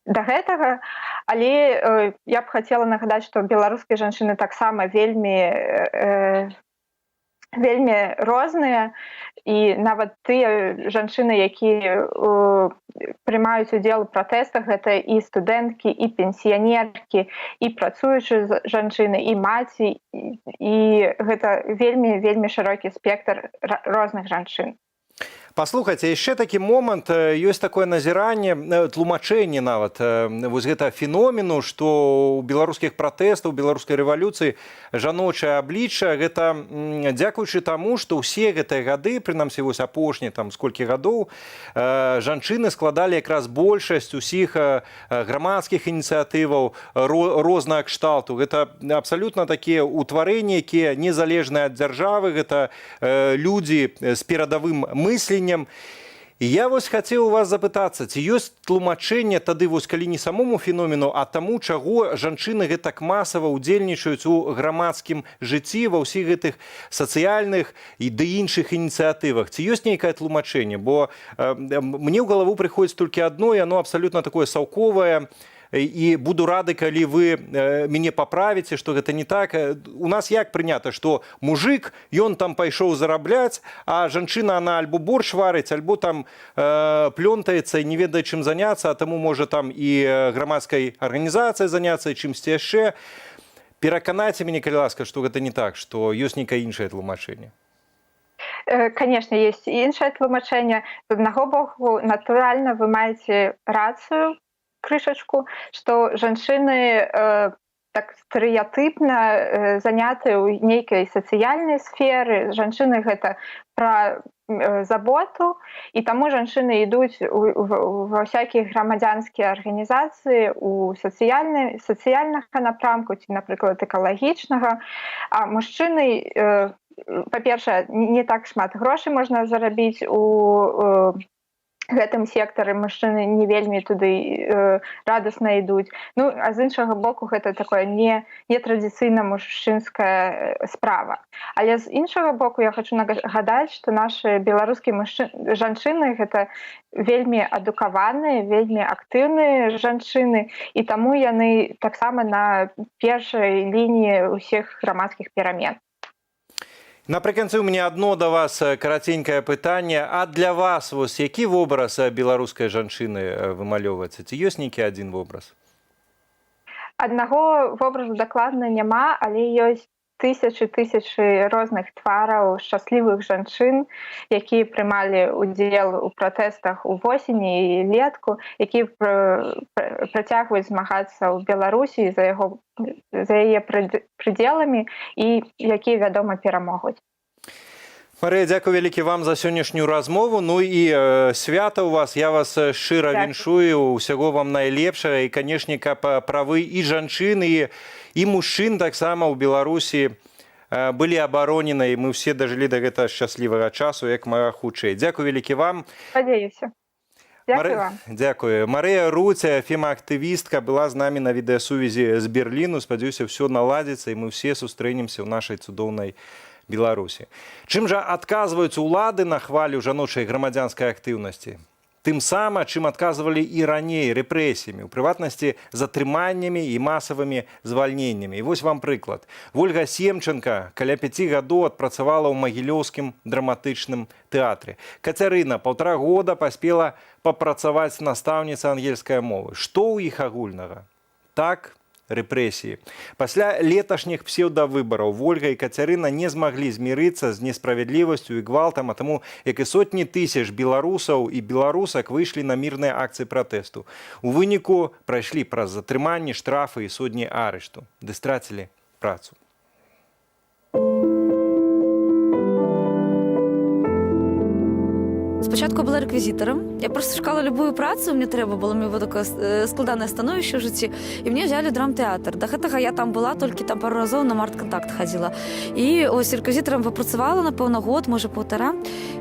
да гэтага. Але я б хацела нагадаць, што беларускія жанчыны таксама вельмі розныя, і нават тыя жанчыны, якія прымаюць удзел у пратэстах, гэта і студэнткі, і пенсіянеркі, і працуючыя жанчыны, і маці, і гэта вельмі, вельмі шырокі спектр розных жанчын. Паслухайце, яшчэ такі момант, ёсць такое назіранне, тлумачэнне нават вось гэта феномену, што ў беларускіх пратэстаў, беларускай рэвалюцыі жаночае аблічча гэта дзякуючы таму, што ўсе гэтыя гады, прынамсі вось апошнія там сколькі гадоў, жанчыны складалі якраз большасць усіх грамадскіх ініцыятываў рознага кшталту. Гэта абсалютна такія ўтварэнні, якія незалежныя ад дзяржавы, гэта людзі з перадавым мысленнем. І я вось хацеў у вас запытацца, ці ёсць тлумачэнне тады вось, калі не самому феномену, а таму, чаго жанчыны гэтак масава ўдзельнічаюць у грамадскім жыцці, ва ўсіх гэтых сацыяльных і ды іншых ініцыятывах. Ці ёсць нейкае тлумачэнне? Бо мне ў галаву прыходзіць толькі адно, і оно абсалютна такое саўковае, і буду рады, калі вы мяне паправіце, што гэта не так. У нас як прынята, што мужик, ён там пайшоў зарабляць, а жанчына, она альбо борщ варыць, альбо там плёнтаецца і не ведае, чым заняцца, а таму можа там і грамадскай арганізацыяй заняцца, і чымсьці яшчэ. Пераканайце мяне, калі ласка, што гэта не так, што ёсць нейкае іншае тлумачэнне. Конечно, есть іншае тлумачэнне. З аднаго боку, натуральна, вы маеце рацыю крышачку, што жанчыны так стэрэатыпна заняты ў нейкай сацыяльнай сферы. Жанчыны — гэта пра заботу, і таму жанчыны ідуць ва ўсякія грамадзянскія арганізацыі у сацыяльнага напрамку ці, напрыклад, экалагічнага. А мужчыны, па-першае, не так шмат грошай можна зарабіць у гэтым сектары, мужчыны не вельмі туды радасна ідуць. Ну а з іншага боку, гэта такое не традыцыйна мужчынская справа. Але з іншага боку, я хочу нагадаць, што нашы беларускія жанчыны — гэта вельмі адукаваныя, вельмі актыўныя жанчыны, і таму яны таксама на першай лініі ўсіх грамадскіх перамен. Напрыканцы у мяне адно да вас караценькае пытанне. А для вас вось які вобраз беларускай жанчыны вымалёўваецца? Ці ёсць нейкі адзін вобраз? Аднаго вобразу дакладна няма, але ёсць тысячы, тысячы розных твараў шчаслівых жанчын, якія прымалі ўдзел у пратэстах у восені і летку, якія працягваюць змагацца ў Беларусі, за яе прыдзеламі, і якія, вядома, перамогуць. Марыя, дзякуй вялікі вам за сённяшнюю размову. Ну і свята ў вас, я вас шчыра Дзякуй. віншую, усяго вам найлепшага і, канешне, каб правы і жанчын, і мужчын таксама ў Беларусі былі абаронены, і мы ўсе дажылі да гэтага шчаслівага часу як мага хутчэй. Дзякуй вялікі вам. Спадзяюся. Дзякуй вам. Дзякую. Марыя Руця, фемаактывістка, была з намі на відэасувязі з Берліну. Спадзяюся, ўсё наладзіцца і мы ўсе сустрэнемся ў нашай цудоўнай Беларусі. Чым жа адказваюць улады на хвалю жаночай грамадзянскай актыўнасці? Тым сама, чым адказвалі і раней: рэпрэсіямі, у прыватнасці затрыманнямі і масавымі звальненнямі. І вось вам прыклад. Вольга Семчанка каля 5 гадоў адпрацавала ў Магілёўскім драматычным тэатры. Кацярына паўтара года паспела папрацаваць настаўніцай ангельскай мовы. Што ў іх агульнага? Так, рэпрэсіі. Пасля леташніх псеўдавыбараў Вольга і Кацярына не змаглі змірыцца з несправядлівасцю і гвалтам, а таму, як і сотні тысяч беларусаў і беларусак, выйшлі на мірныя акцыі пратэсту. У выніку прайшлі праз затрыманні, штрафы і сотні арышту. Ды страцілі працу. Спачатку была рэквізітарам. Я просто шукала любую працу, мне трэба было, мне было такое складанае становішча ў жыцці. І мне взяли драмтэатр. Да гэтага я там была толькі там пару разоў, на март-кантакт хадзіла. І ось рэквізітарам папрацавала, напэўна, год, можа, паўтара.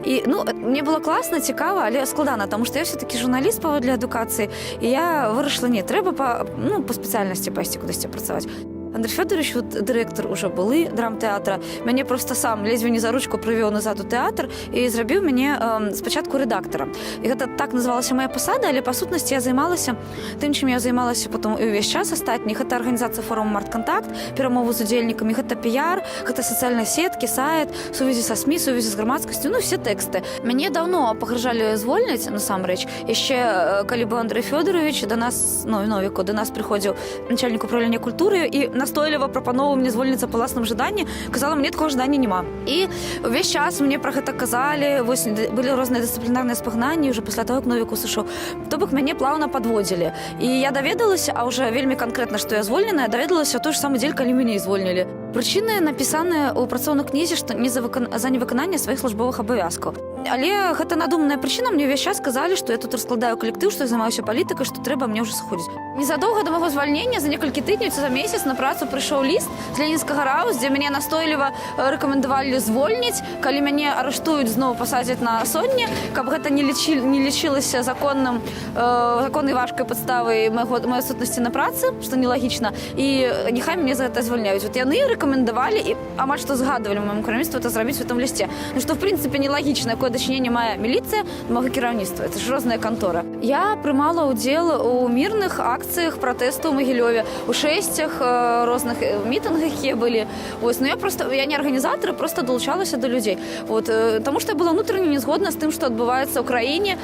І, ну, мне было класна, цікава, але складана, таму што я все-таки журналіст паводле адукацыі, і я вырашыла: не, трэба ну, па спецыяльнасці пайсці кудысьці працаваць. Андрей Федорович, вот, дырэктар уже былы драмтэатра, мяне просто сам ледзьве не за ручку прывёў назад у тэатр і зрабіў мяне спачатку рэдактарам. І гэта так называлася моя пасада, але па сутнасці я займалася тым, чым я займалася потом і ўвесь час астатні. Гэта арганізацыя форума Март-кантакт, перамову з удзельнікамі, гэта піяр, гэта сацыяльныя сеткі, сайт, сувязі са СМІ, сувязі з грамадскасцю, ну, все тэксты. Мяне даўно пагражалі звольніць насамрэч. Яшчэ калі быў Андрей Федорович, да нас, ну, Новіку, да нас прыходзіў начальнік управлення культуры і настойліва прапановаў мне звольніцца па ўласным жаданні. Казала: «Мне такого жадання няма». І увесь час мне пра гэта казалі, вось былі розныя дысцыплінарныя спагнанні уже пасля того, як Новіку сышоў. То бок мяне плаўна падводзілі. І я даведалася, а уже вельмі канкрэтна, што я звольненая, даведалася ў той ж самы дзень, калі мяне звольнілі. Прычыны напісаныя ў працоўнай кнізе, што не за, выкан... за невыкананне сваіх службовых абавязкаў. Але гэта надуманая прычына. Мне ўвесь час сказалі, што я тут раскладаю калектыў, што я займаюся палітыкай, што трэба мне ўжо сыходзіць. Незадоўга да майго звальнення, за некалькі тыдняў ці за месяц, на працу прыйшоў ліст з Ленінскага РАУС, дзе мяне настойліва рэкамендавалі звольніць, калі мяне арыштуюць, зноў пасадзяць на сотні, каб гэта не лічылася законнай важкай падставай маёй адсутнасці на працы, што нелагічна, і няхай мяне за гэта звальняюць. Вот яны рэкамендавалі і амаль што згадвалі майму кіраўніцтву это зрабіць в этом лісце. Ну, што в прынцыпе нелагічна, якое дачыненне мае міліцыя да майго кіраўніцтва? Это ж розная кантора. Я прымала ўдзел у мірных акцыях пратэсту ў Магілёве, у шэсцях, розных мітынгах, якія былі. Вось, ну, я просто, я не арганізатар, просто далучалася до людзей. Вот, таму што я была ўнутрана не згодна з тым, што адбываецца ў краіне,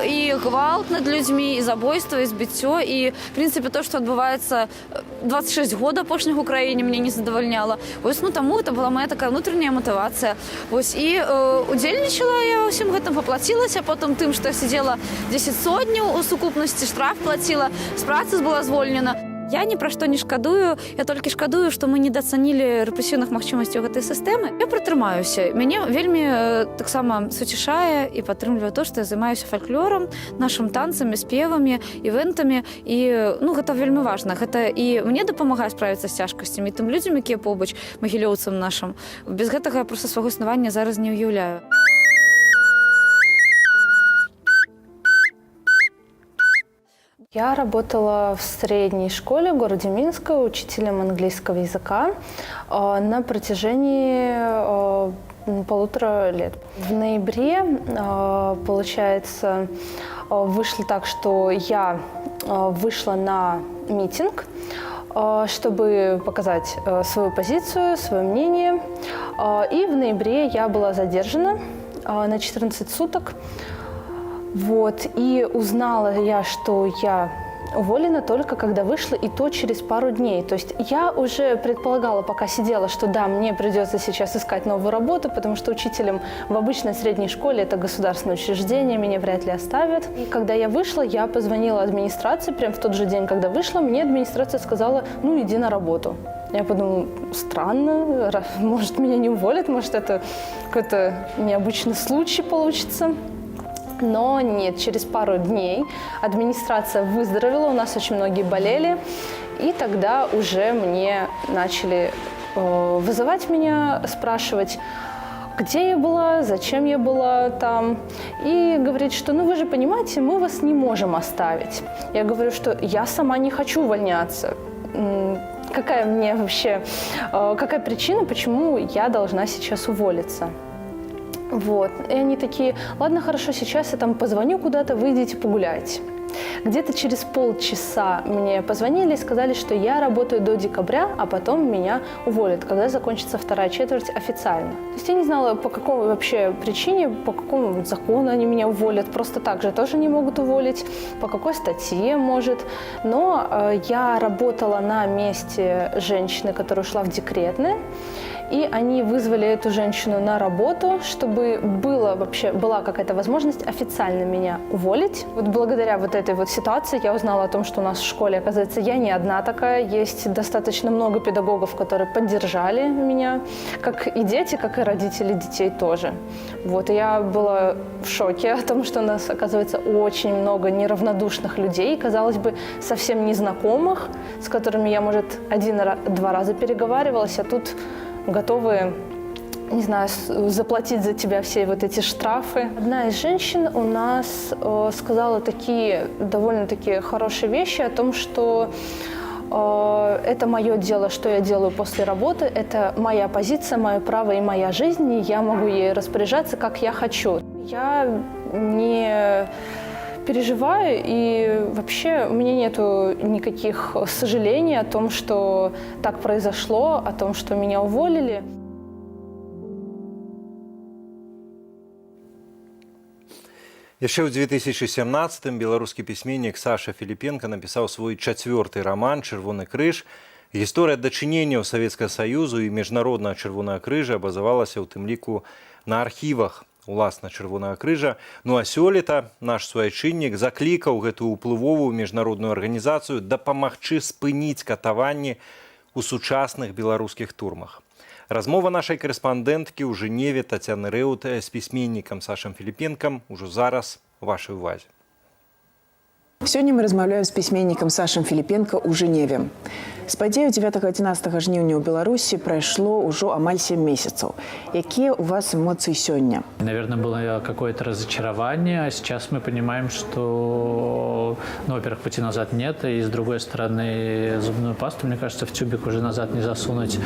і гвалт над людзьмі, і забойства, і збіццё, і в прынцыпе то, што адбываецца 26 год апошніх у краіне, мне не задавальняла. Вось, ну, таму это была моя такая внутренняя матывацыя. Вось, і удзельнічала я ва ўсім гэтым, паплацілася потым тым, што я сидела 10 сотняў у сукупнасці, штраф плаціла, з працы была звольнена. Я ні пра што не шкадую, я толькі шкадую, што мы недацанілі рэпрэсіўных магчымасцяў гэтай сістэмы. Я прытрымаюся. Мяне вельмі таксама суцішае і падтрымлівае то, што я займаюся фальклорам, нашым, танцамі, спевамі, івентамі, і, ну, гэта вельмі важна. Гэта і мне дапамагае справіцца з цяжкасцямі, і тым людзям, якія побач, магілёўцам нашым. Без гэтага я проста свайго існавання зараз не ўяўляю. Я работала в средней школе в городе Минска учителем английского языка на протяжении 1,5 лет. В ноябре, получается, вышло так, что я вышла на митинг, чтобы показать свою позицию, свое мнение. И в ноябре я была задержана на 14 суток. Вот. И узнала я, что я уволена, только когда вышла, и то через пару дней. То есть я уже предполагала, пока сидела, что да, мне придется сейчас искать новую работу, потому что учителем в обычной средней школе, это государственное учреждение, меня вряд ли оставят. И когда я вышла, я позвонила администрации, прям в тот же день, когда вышла, мне администрация сказала: «Ну, иди на работу». Я подумала: странно, может, меня не уволят, может, это какой-то необычный случай получится. Но нет, через пару дней администрация выздоровела, у нас очень многие болели, и тогда уже мне начали вызывать меня, спрашивать, где я была, зачем я была там, и говорить, что, ну, вы же понимаете, мы вас не можем оставить. Я говорю, что я сама не хочу увольняться. Какая мне вообще, какая причина, почему я должна сейчас уволиться? Вот. И они такие: «Ладно, хорошо, сейчас я там позвоню куда-то, выйдите погулять». Где-то через полчаса мне позвонили и сказали, что я работаю до декабря, а потом меня уволят, когда закончится вторая четверть официально. То есть я не знала, по какой вообще причине, по какому закону они меня уволят. Просто так же тоже не могут уволить, по какой статье, может. Но я работала на месте женщины, которая ушла в декретное. И они вызвали эту женщину на работу, чтобы было вообще, была какая-то возможность официально меня уволить. Вот благодаря вот этой вот ситуации я узнала о том, что у нас в школе, оказывается, я не одна такая. Есть достаточно много педагогов, которые поддержали меня, как и дети, как и родители детей тоже. Вот, и я была в шоке о том, что у нас, оказывается, очень много неравнодушных людей, казалось бы, совсем незнакомых, с которыми я, может, один-два раза переговаривалась, а тут готовы, не знаю, заплатить за тебя все вот эти штрафы. Одна из женщин у нас сказала такие довольно-таки хорошие вещи о том, что это мое дело, что я делаю после работы, это моя позиция, мое право и моя жизнь, и я могу ей распоряжаться, как я хочу. Я не переживаю, и вообще у меня нету никаких сожалений о том, что так произошло, о том, что меня уволили. Яшчэ ў 2017 беларускі пісьменнік Саша Філіпенко напісаў свой чацвёрты раман «Чырвоны крыж». Гісторыя дачыненняў Савецкага Саюзу і Міжнароднага Чырвонага Крыжа базавалася ў тым ліку на архівах уласна Чырвонага Крыжа. Ну а сёлета наш суайчыннік заклікаў гэтую ўплывовую міжнародную арганізацыю дапамагчы спыніць катаванні ў сучасных беларускіх турмах. Размова нашай карэспандэнткі ў Жэневе Тацяны Рэут з пісьменнікам Сашам Філіпенкам ужо зараз вашай увазе. Сёння мы размаўляем з пісьменнікам Сашам Філіпенкам у Жэневе. З падзеяў 9-11 жніўня ў Беларусі прайшло ўжо амаль 7 месяцаў. Якія ў вас эмоцыі сёння? Наверное, было какое-то разочарование, а сейчас мы понимаем, что, ну, во-первых, пути назад нет, и, с другой стороны, зубную пасту, мне кажется, в тюбик уже назад не засунуть,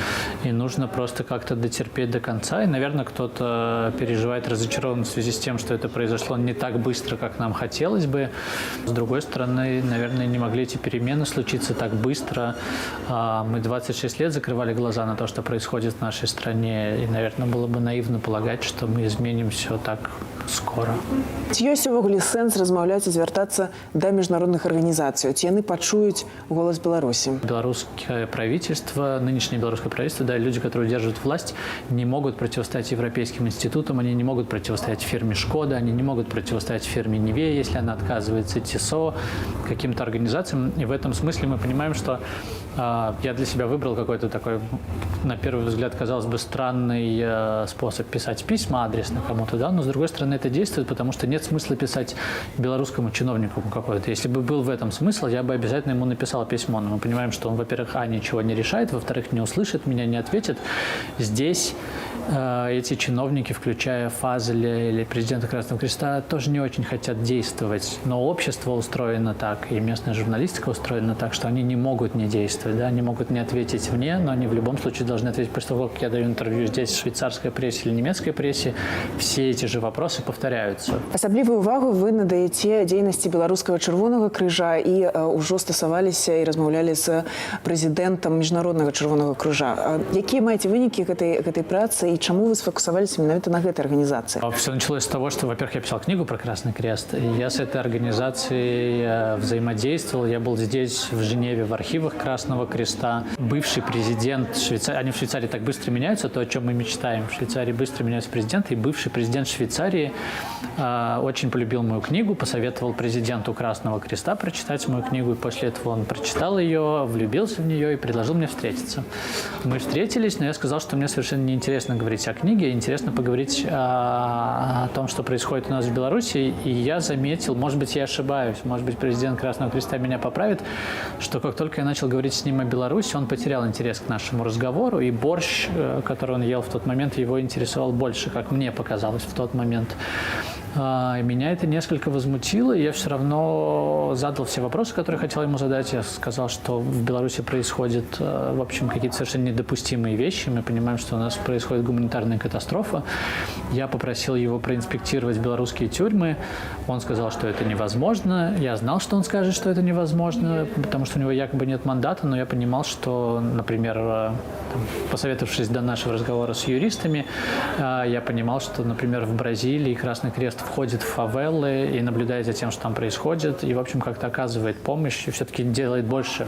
и нужно просто как-то дотерпеть до конца. И, наверное, кто-то переживает разочарованность в связи с тем, что это произошло не так быстро, как нам хотелось бы. С другой стороны, наверное, не могли эти перемены случиться так быстро. Мы 26 лет закрывали глаза на то, что происходит в нашей стране, и, наверное, было бы наивно полагать, что мы изменим все так скоро. Ці ёсць увогуле сэнс размаўляць і звяртацца да міжнародных арганізацый? Ці яны пачуюць голас Беларусі? Белорусское правительство, нынешнее белорусское правительство, да, люди, которые удерживают власть, не могут противостоять европейским институтам, они не могут противостоять фирме «Шкода», они не могут противостоять фирме «Нивея», если она отказывается, «Тисо», каким-то организациям. И в этом смысле мы понимаем, что я для себя выбрал какой-то такой, на первый взгляд, казалось бы, странный способ писать письма адресно кому-то, да, но, с другой стороны, это действует, потому что нет смысла писать белорусскому чиновнику какой-то. Если бы был в этом смысл, я бы обязательно ему написал письмо. Но мы понимаем, что он, во-первых, ничего не решает, во-вторых, не услышит меня, не ответит. Здесь эти чиновники, включая Фазеля или президента Красного Креста, тоже не очень хотят действовать. Но общество устроено так, и местная журналистика устроена так, что они не могут не действовать. Да? Они могут не ответить мне, но они в любом случае должны ответить. После того, как я даю интервью здесь, в швейцарской прессе или немецкой прессе, все эти же вопросы повторяются. Асаблівую увагу вы надаеце дзейнасці Беларускага Чырвонага Крыжа і ўжо стасаваліся і размаўлялі з прэзідэнтам Міжнароднага Чырвонага Крыжа. Якія маеце вынікі гэтай працы і чаму вы сфокусаваліся менавіта на гэтай арганізацыі? Все началось с того, что, во-первых, я писал книгу про Красный Крест, и я с этой организацией взаимодействовал. Я был здесь, в Женеве, в архивах Красного Креста. Бывший президент Швейцарии, они в Швейцарии так быстро меняются, то, о чем мы мечтаем. В Швейцарии быстро меняются президенты, и бывший президент Швейцарии очень полюбил мою книгу, посоветовал президенту Красного Креста прочитать мою книгу, и после этого он прочитал ее, влюбился в нее и предложил мне встретиться. Мы встретились, но я сказал, что мне совершенно неинтересно говорить о книге, интересно поговорить о том, что происходит у нас в Беларуси. И я заметил, может быть, я ошибаюсь, может быть, президент Красного Креста меня поправит, что как только я начал говорить с ним о Беларуси, он потерял интерес к нашему разговору, и борщ, который он ел в тот момент, его интересовал больше, как мне показалось в тот момент. И меня это несколько возмутило, и я все равно задал все вопросы, которые хотел ему задать. Я сказал, что в Беларуси происходят, в общем, какие-то совершенно недопустимые вещи. Мы понимаем, что у нас происходит гуманитарная катастрофа. Я попросил его проинспектировать белорусские тюрьмы. Он сказал, что это невозможно. Я знал, что он скажет, что это невозможно, потому что у него якобы нет мандата, но я понимал, что, например, там, посоветовавшись до нашего разговора с юристами, я понимал, что, например, в Бразилии Красный Крест входит в фавелы и наблюдает за тем, что там происходит, и, в общем, как-то оказывает помощь и все-таки делает больше.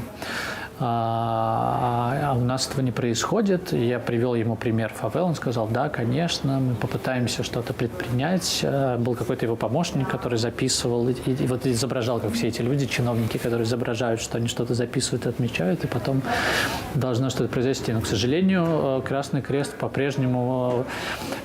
А у нас этого не происходит. И я привел ему пример фавел, он сказал: да, конечно, мы попытаемся что-то предпринять. Был какой-то его помощник, который записывал и вот изображал, как все эти люди, чиновники, которые изображают, что они что-то записывают и отмечают, и потом должно что-то произойти. Но, к сожалению, Красный Крест по-прежнему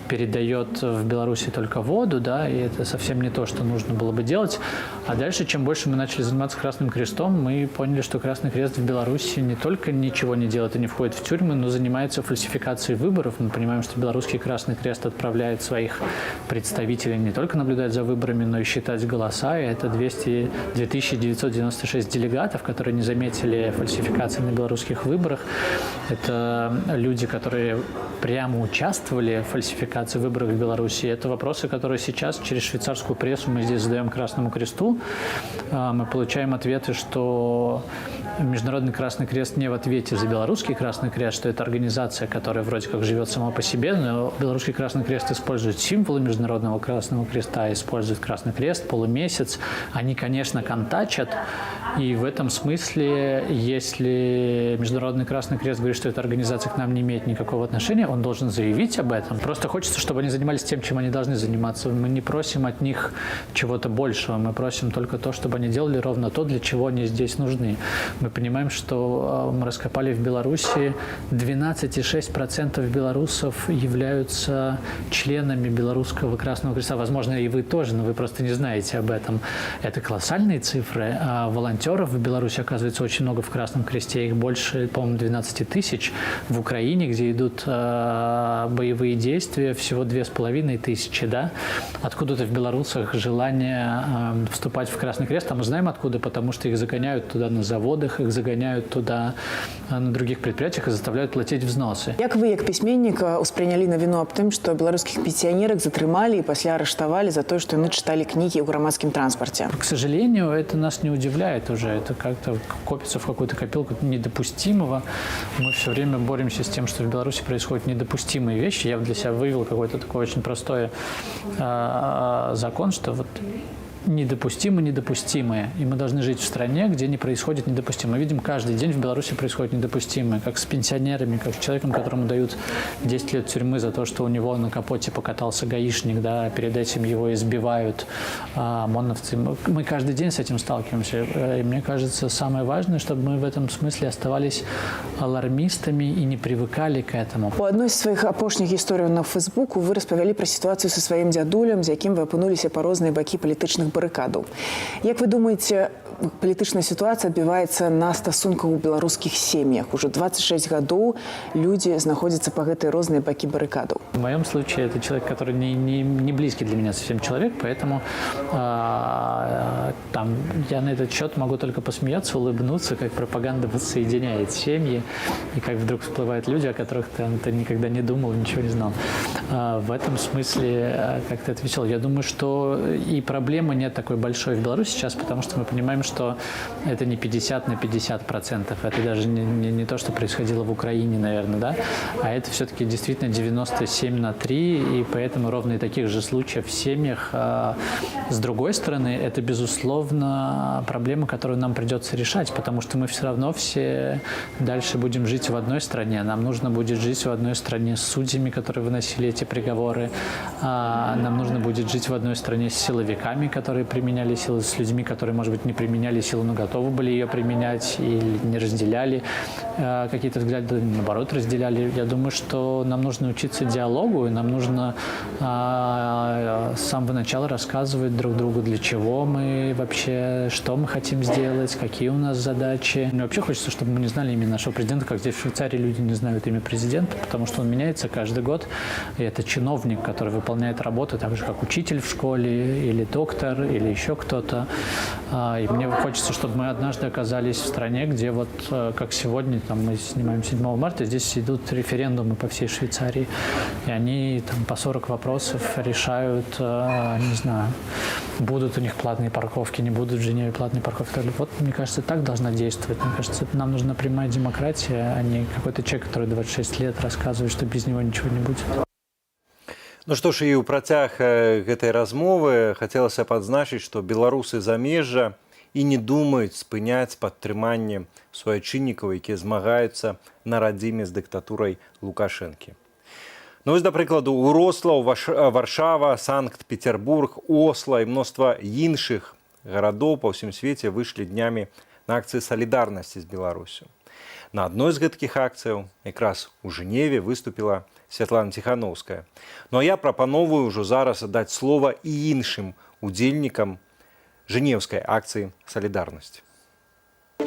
передает в Беларуси только воду, да, и это совсем не то, что нужно было бы делать. А дальше, чем больше мы начали заниматься Красным Крестом, мы поняли, что Красный Крест в Беларуси не только ничего не делает и не входит в тюрьмы, но занимается фальсификацией выборов. Мы понимаем, что Белорусский Красный Крест отправляет своих представителей не только наблюдать за выборами, но и считать голоса. И это 2996 делегатов, которые не заметили фальсификации на белорусских выборах. Это люди, которые прямо участвовали в фальсификации выборов в Беларуси. Это вопросы, которые сейчас через швейцарскую прессу мы здесь задаем Красному Кресту. Мы получаем ответы, что Международный Красный Крест не в ответе за Белорусский Красный Крест, что это организация, которая вроде как живет сама по себе, но Белорусский Красный Крест использует символы Международного Красного Креста, использует Красный Крест, полумесяц. Они, конечно, контачат, и в этом смысле, если Международный Красный Крест говорит, что эта организация к нам не имеет никакого отношения, он должен заявить об этом. Просто хочется, чтобы они занимались тем, чем они должны заниматься. Мы не просим от них чего-то большего, мы просим только то, чтобы они делали ровно то, для чего они здесь нужны. Мы Мы понимаем, что мы раскопали в Беларуси 12,6% белорусов являются членами Белорусского Красного Креста. Возможно, и вы тоже, но вы просто не знаете об этом. Это колоссальные цифры. А волонтеров в Беларуси, оказывается, очень много в Красном Кресте. Их больше, по-моему, 12 тысяч. В Украине, где идут боевые действия, всего 2500, да? Откуда-то в белорусах желание вступать в Красный Крест, а мы знаем откуда, потому что их загоняют туда на заводах, их загоняют туда на других предприятиях и заставляют платить взносы. Як вы, як пісьменнік, успрынялі навіну аб тым, што беларускіх пенсіянерак затрымалі і пасля арыштавалі за тое, што яны чыталі кнігі ў грамадскім транспарце? К сожалению, это нас не удивляет уже. Это как-то копится в какую-то копилку недопустимого. Мы все время боремся с тем, что в Беларуси происходят недопустимые вещи. Я для себя вывел какой-то такой очень простой закон, что вот недопустимо недопустимое. И мы должны жить в стране, где не происходит недопустимое. Мы видим, каждый день в Беларуси происходит недопустимое, как с пенсионерами, как с человеком, которому дают 10 лет тюрьмы за то, что у него на капоте покатался гаишник, да, перед этим его избивают ОМОНовцы. Мы каждый день с этим сталкиваемся. И мне кажется, самое важное, чтобы мы в этом смысле оставались алармистами и не привыкали к этому. У адной з сваіх апошніх гісторыяў на Фэйсбуку вы распавялі пра сітуацыю са сваім дзядулем, з якім вы апынуліся па розныя бакі палітычных барыкадаў. Як вы думаеце, палітычная сітуацыя адбіваецца на стасунках у беларускіх сем'ях? Ужо 26 гадоў людзі знаходзяцца па гэтыя розныя бакі барыкадаў. В моем случае это человек, который не близкий для меня совсем человек, поэтому там я на этот счет могу только посмеяться, улыбнуться, как пропаганда воссоединяет семьи, и как вдруг всплывают люди, о которых ты никогда не думал, ничего не знал. В этом смысле как-то это весело. Я думаю, что и проблемы нет такой большой в Беларуси сейчас, потому что мы понимаем, что это не 50 на 50%, это даже не то, что происходило в Украине, наверное, да, а это все-таки действительно 97 на 3, и поэтому ровно и таких же случаев в семьях. С другой стороны, это, безусловно, проблема, которую нам придется решать, потому что мы все равно все дальше будем жить в одной стране. Нам нужно будет жить в одной стране с судьями, которые выносили эти приговоры. Нам нужно будет жить в одной стране с силовиками, которые применяли силу, с людьми, которые, может быть, не применяли силу, но готовы были ее применять или не разделяли какие-то взгляды, наоборот, разделяли. Я думаю, что нам нужно учиться диалогу, и нам нужно с самого начала рассказывать друг другу, для чего мы вообще, что мы хотим сделать, какие у нас задачи. Мне вообще хочется, чтобы мы не знали имя нашего президента, как здесь в Швейцарии люди не знают имя президента, потому что он меняется каждый год. И это чиновник, который выполняет работу так же, как учитель в школе, или доктор, или еще кто-то. И мне хочется, чтобы мы однажды оказались в стране, где вот, как сегодня, там мы снимаем 7 марта, здесь идут референдумы по всей Швейцарии, и они там по 40 вопросов решают, не знаю, будут у них платные парковки, не будут в Женеве платные парковки. Вот, мне кажется, так должна действовать. Мне кажется, нам нужна прямая демократия, а не какой-то человек, который 26 лет рассказывает, что без него ничего не будет. Ну што ж, і ў працяг гэтай размовы хацелася б адзначыць, што беларусы замежжа і не думаюць спыняць падтрыманне суайчыннікаў, якія змагаюцца на радзіме з дыктатурай Лукашэнкі. Ну вось, да прыкладу, Уроцлаў, Варшава, Санкт-Петербург, Осла і мноства іншых гарадоў па ўсім свеце выйшлі днямі на акцыі салідарнасці з Беларуссю. На адной з гэткіх акцыяў, якраз у Жэневе, выступіла Святлана Ціханоўская. Ну а я прапановую ўжо зараз даць слова і іншым удзельнікам жэнеўскай акцыі салідарнасці. А,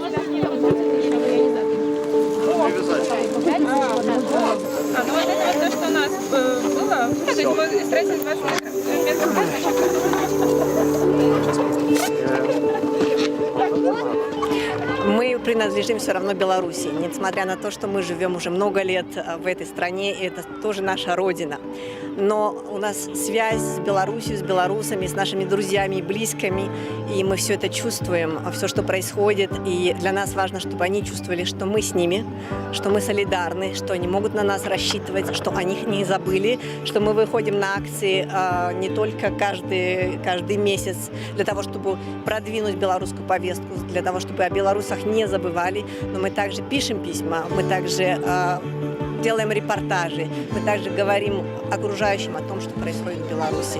ну вот это вот то, что у нас было. То есть мы истратили 20 метров. Мы принадлежим все равно Беларуси, несмотря на то, что мы живем уже много лет в этой стране, и это тоже наша родина. Но у нас связь с Беларусью, с белорусами, с нашими друзьями и близкими, и мы все это чувствуем, все, что происходит, и для нас важно, чтобы они чувствовали, что мы с ними, что мы солидарны, что они могут на нас рассчитывать, что о них не забыли, что мы выходим на акции не только каждый месяц для того, чтобы продвинуть белорусскую повестку, для того, чтобы о белорусах не забывали, но мы также пишем письма, мы также делаем репортажи, мы также говорим окружающим о том, что происходит в Беларуси.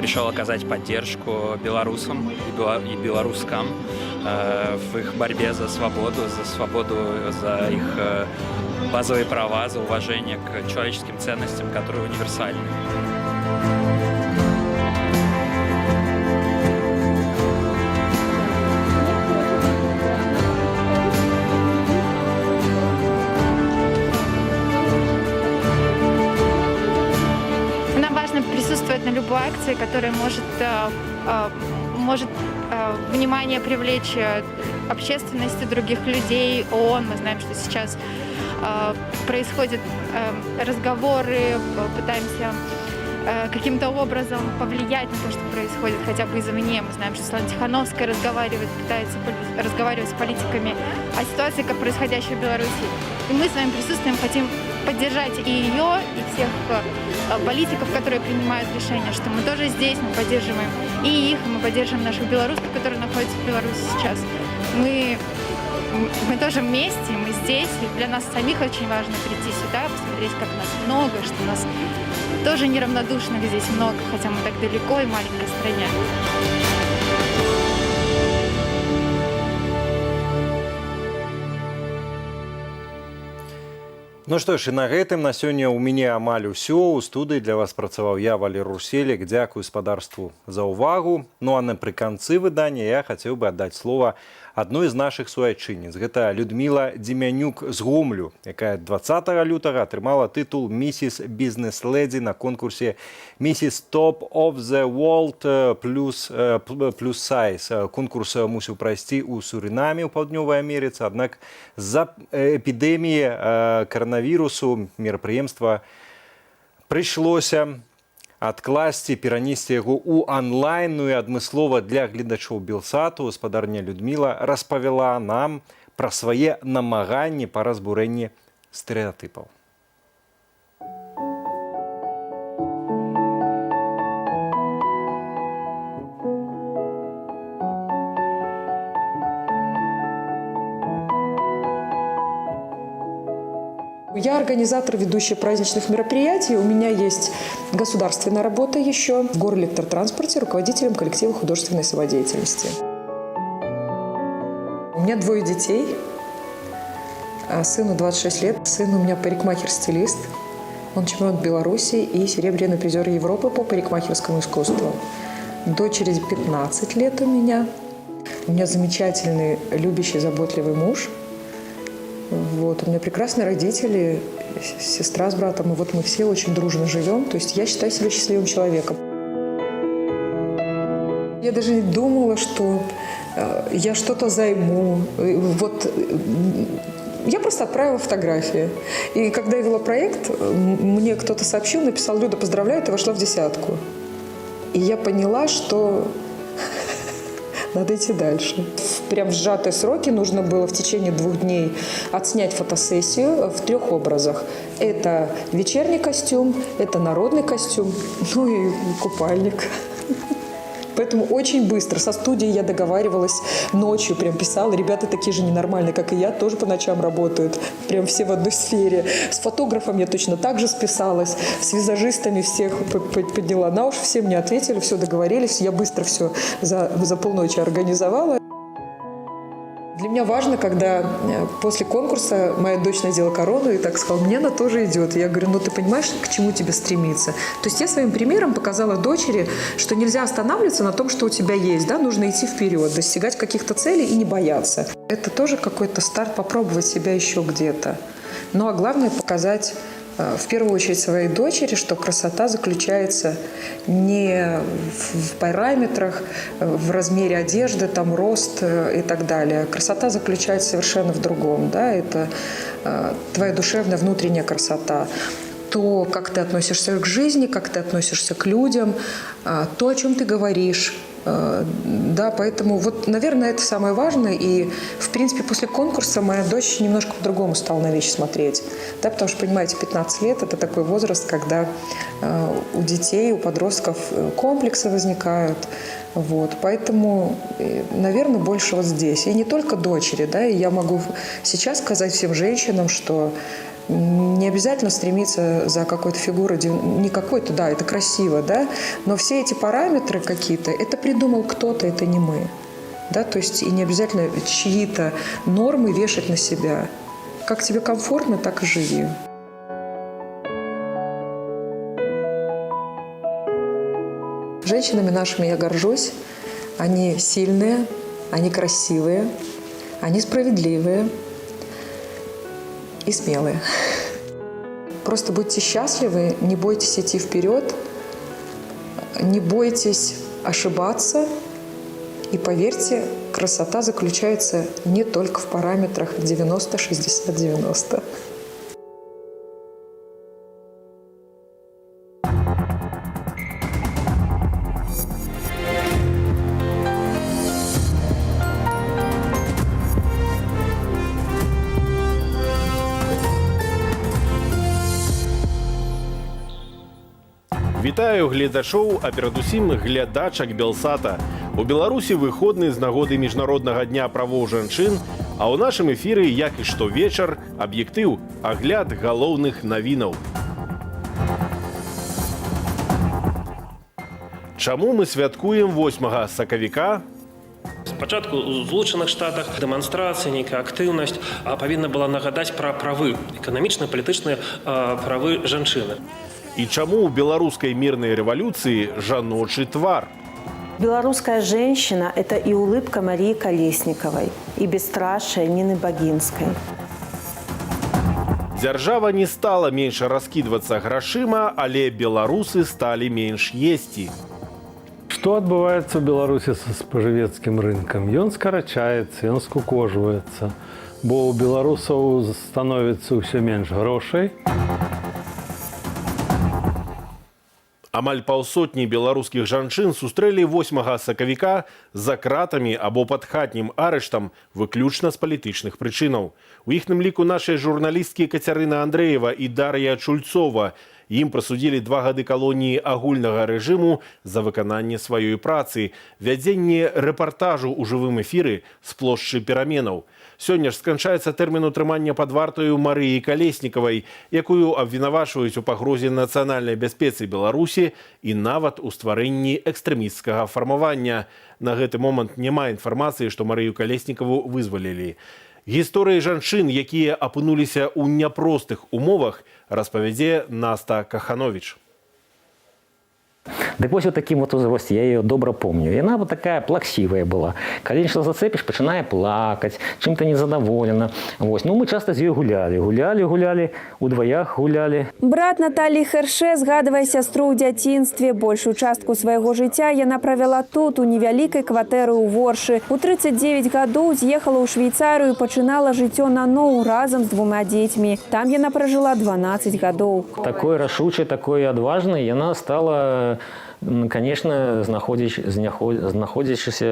Пришел оказать поддержку белорусам и белорускам в их борьбе за свободу, за свободу, за их базовые права, за уважение к человеческим ценностям, которые универсальны. Нам важно присутствовать на любой акции, которая может внимание привлечь общественности, других людей, ООН. Мы знаем, что сейчас происходят разговоры, пытаемся каким-то образом повлиять на то, что происходит, хотя бы извне. Мы знаем, что Светлана Тихановская разговаривает, пытается разговаривать с политиками о ситуации, как происходящей в Беларуси. И мы своим присутствием хотим поддержать и ее, и всех политиков, которые принимают решения, что мы тоже здесь, мы поддерживаем и их, и мы поддерживаем наших белорусов, которые находятся в Беларуси сейчас. Мы тоже вместе, мы здесь, и для нас самих очень важно прийти сюда, посмотреть, как нас много, что нас тоже неравнодушных здесь много, хотя мы так далеко и маленькой стране. Ну што ж, і на гэтым на сёння ў мяне амаль усё. У студыі для вас працаваў я, Валер Руселік. Дзякую спадарству за ўвагу. Ну а напрыканцы выдання я хацеў бы аддаць слова адной з нашых суайчынніц. Гэта Людміла Дземянюк з Гомлю, якая 20 лютага атрымала тытул «Місіс Бізнес-ледзі» на конкурсе «Місіс Топ of the World плюс Size». Конкурс мусіў прайсці ў Сурынаме ў Паўднёвай Амерыцы, аднак з-за эпідэміі каранавірусу мерапрыемства прыйшлося адкласці, перанесці яго ў анлайн, ну і адмыслова для гледачоў Белсату спадарня Людміла распавяла нам пра свае намаганні па разбурэнні стэрэатыпаў. Я организатор, ведущая праздничных мероприятий. У меня есть государственная работа еще в горэлектротранспорте, руководителем коллектива художественной самодеятельности. У меня 2 детей. Сыну 26 лет. Сын у меня парикмахер-стилист. Он чемпион Беларуси и серебряный призер Европы по парикмахерскому искусству. Дочери 15 лет у меня. У меня замечательный, любящий, заботливый муж. Вот. У меня прекрасные родители, сестра с братом, и вот мы все очень дружно живем. То есть я считаю себя счастливым человеком. Я даже не думала, что я что-то займу. Вот, я просто отправила фотографии. И когда я вела проект, мне кто-то сообщил, написал: «Люда, поздравляю, ты вошла в десятку». И я поняла, что надо идти дальше. Прям в сжатые сроки нужно было в течение 2 дней отснять фотосессию в 3 образах. Это вечерний костюм, это народный костюм, ну и купальник. Поэтому очень быстро. Со студией я договаривалась ночью, прям писала. Ребята такие же ненормальные, как и я, тоже по ночам работают. Прям все в одной сфере. С фотографом я точно так же списалась. С визажистами всех подняла на уши. Все мне ответили, все договорились. Я быстро все за полночи организовала. Для меня важно, когда после конкурса моя дочь надела корону и так сказала: мне она тоже идет. Я говорю: ну ты понимаешь, к чему тебе стремиться? То есть я своим примером показала дочери, что нельзя останавливаться на том, что у тебя есть, да? Нужно идти вперед, достигать каких-то целей и не бояться. Это тоже какой-то старт, попробовать себя еще где-то. Ну а главное показать в первую очередь своей дочери, что красота заключается не в параметрах, в размере одежды, там, рост и так далее. Красота заключается совершенно в другом. Да? Это твоя душевная внутренняя красота. То, как ты относишься к жизни, как ты относишься к людям, то, о чем ты говоришь. Да, поэтому, вот, наверное, это самое важное. И, в принципе, после конкурса моя дочь немножко по-другому стала на вещи смотреть. Да, потому что, понимаете, 15 лет – это такой возраст, когда у детей, у подростков комплексы возникают. Вот, поэтому, наверное, больше вот здесь. И не только дочери, да, и я могу сейчас сказать всем женщинам, что Не обязательно стремиться за какой-то фигурой, не какой-то, да, это красиво, да, но все эти параметры какие-то, это придумал кто-то, это не мы. Да, то есть и не обязательно чьи-то нормы вешать на себя. Как тебе комфортно, так и живи. Женщинами нашими я горжусь. Они сильные, они красивые, они справедливые и смелые. Просто будьте счастливы, не бойтесь идти вперед, не бойтесь ошибаться. И поверьте, красота заключается не только в параметрах 90, 60, 90. Вітаю гледачоў, а перадусім глядачак Белсата. У Беларусі выходны з нагоды Міжнароднага дня правоў жанчын, а ў нашым эфіры, як і штовечар, аб'ектыў, агляд галоўных навінаў. Чаму мы святкуем 8 сакавіка? Спачатку ў Злучаных Штатах дэманстрацыя, нейкая актыўнасць павінна была нагадаць пра правы, эканамічныя, палітычныя правы жанчыны. І чаму ў беларускай мірнай рэвалюцыі жаночы твар? Белорусская женщина – это и улыбка Марии Колесниковой, и бесстрашие Нины Богинской. Дзяржава не стала менш раскідвацца грашыма, але беларусы сталі менш есці. Што адбываецца ў Беларусі са спажывецкім рынкам? Ён скарачаецца, ён скукожваецца, бо ў беларусаў становіцца ўсё менш грошай. Амаль паўсотні беларускіх жанчын сустрэлі 8 сакавіка за кратамі або пад хатнім арыштам выключна з палітычных прычынаў. У іхным ліку нашай журналісткі Кацярына Андрэева і Дар'я Чульцова. Ім прысудзілі 2 гады калоніі агульнага рэжыму за выкананне сваёй працы, вядзенне рэпартажу ў жывым эфіры з плошчы пераменаў. Сёння ж сканчаецца тэрмін утрымання пад вартаю Марыі Калеснікавай, якую абвінавачваюць у пагрозе нацыянальнай бяспецы Беларусі і нават у стварэнні экстрэмісцкага фармавання. На гэты момант няма інфармацыі, што Марыю Калеснікаву вызвалілі. Гісторыі жанчын, якія апынуліся ў няпростых умовах, распавядзе Наста Каханович. Дык вось у такім вот узросце я ее добра помню. Яна вот такая плаксівая была. Калі нешта зацепіш, пачынае плакаць, чым-то незадаволена. Вось. Ну, мы часта з ёй гулялі, гулялі, гулялі, удваях гулялі. Брат Наталлі Хэршэ згадвае сястру ў дзяцінстве. Большую частку свайго жыцця яна правяла тут, у невялікай кватэры ў Воршы. У 39 гадоў з'ехала ў Швейцарыю і пачынала жыццё наноў разам з 2 дзецьмі. Там яна пражыла 12 гадоў. Такой рашучай, такой адважнай яна стала, конечно, знаходзячыся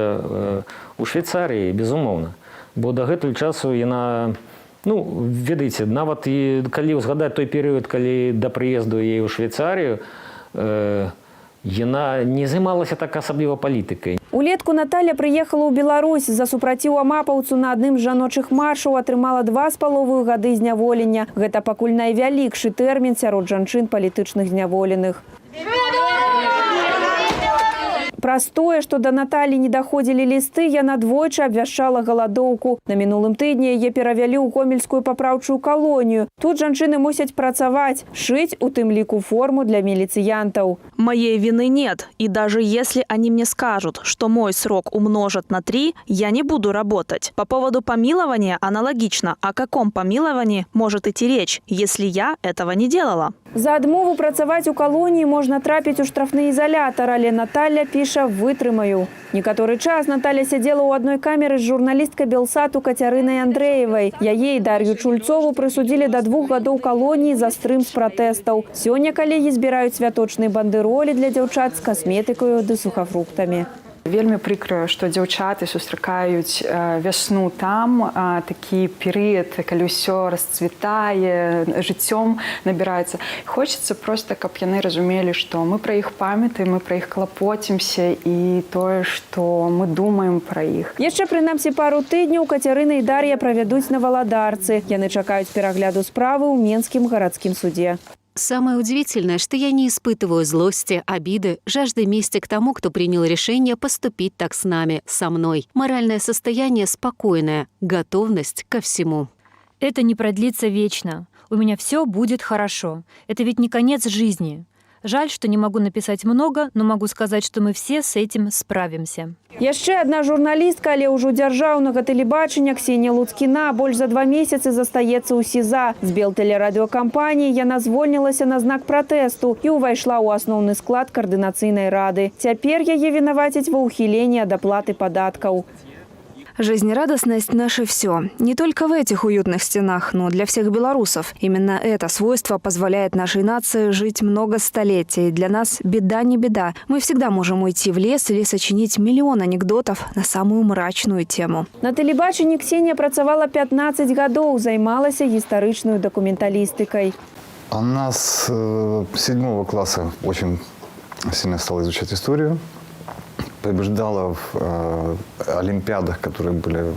у Швейцарыі, безумоўна. Бо дагэтуль часу яна, ну, ведаеце, нават і калі ўзгадаць той перыяд, калі да прыезду яе ў Швейцарыю, яна не займалася так асабліва палітыкай. Улетку Наталля прыехала ў Беларусь. За супраціў амапаўцу на адным з жаночых маршаў атрымала 2,5 гады зняволення. Гэта пакуль найвялікшы тэрмін сярод жанчын палітычных зняволеных. Праз тое, што да Наталлі не даходзілі лісты, яна двойчы абвяшчала галадоўку. На мінулым тыдні яе перавялі ў гомельскую папраўчую калонію. Тут жанчыны мусяць працаваць, шыць у тым ліку форму для міліцыянтаў. Моей вины нет. И даже если они мне скажут, что мой срок умножат на 3, я не буду работать. По поводу помилования аналогично. О каком помиловании может идти речь, если я этого не делала? За адмову працаваць у калоніі можна трапіць у штрафны ізалятар, але Наталля піша: «Вытрымаю». Некаторы час Наталля сядзела ў адной камеры з журналісткай Белсату Кацярынай Андрэевай. Яе і Дар'ю Чульцову прысудзілі да 2 гадоў калоніі за стрым з пратэстаў. Сёння калегі збіраюць святочныя бандэролі для дзяўчат з касметыкаю ды сухафруктамі. Вельмі прыкра, што дзяўчаты сустракаюць вясну там, такі перыяд, калі ўсё расцвітае, жыццём набіраецца. Хочацца проста, каб яны разумелі, што мы пра іх памятаем, мы пра іх клапоцімся і тое, што мы думаем пра іх. Яшчэ прынамсі пару тыдняў Кацярына і Дар'я правядуць на Валадарцы. Яны чакаюць перагляду справы ў Менскім гарадскім судзе. Самое удивительное, что я не испытываю злости, обиды, жажды мести к тому, кто принял решение поступить так с нами, со мной. Моральное состояние спокойное, готовность ко всему. Это не продлится вечно. У меня все будет хорошо. Это ведь не конец жизни. Жаль, что не могу написать много, но могу сказать, что мы все с этим справимся. Яшчэ адна журналістка, але ўжо дзяржаўнага тэлебачання, Ксенія Луцкіна, больш за 2 месяцы застаецца ў СІЗА. З Белтэлерадыёкампаніі яна звольнілася на знак пратэсту і ўвайшла ў асноўны склад каардынацыйнай рады. Цяпер яе вінавацяць ва ўхіленні ад аплаты падаткаў. Жизнерадостность – наше все. Не только в этих уютных стенах, но для всех белорусов. Именно это свойство позволяет нашей нации жить много столетий. Для нас беда не беда. Мы всегда можем уйти в лес или сочинить миллион анекдотов на самую мрачную тему. На тэлебачанні Ксенія працавала 15 гадоў, займалася гістарычнай дакументалістыкай. Она с седьмого класса очень сильно стала изучать историю. Побеждала в олимпиадах, которые были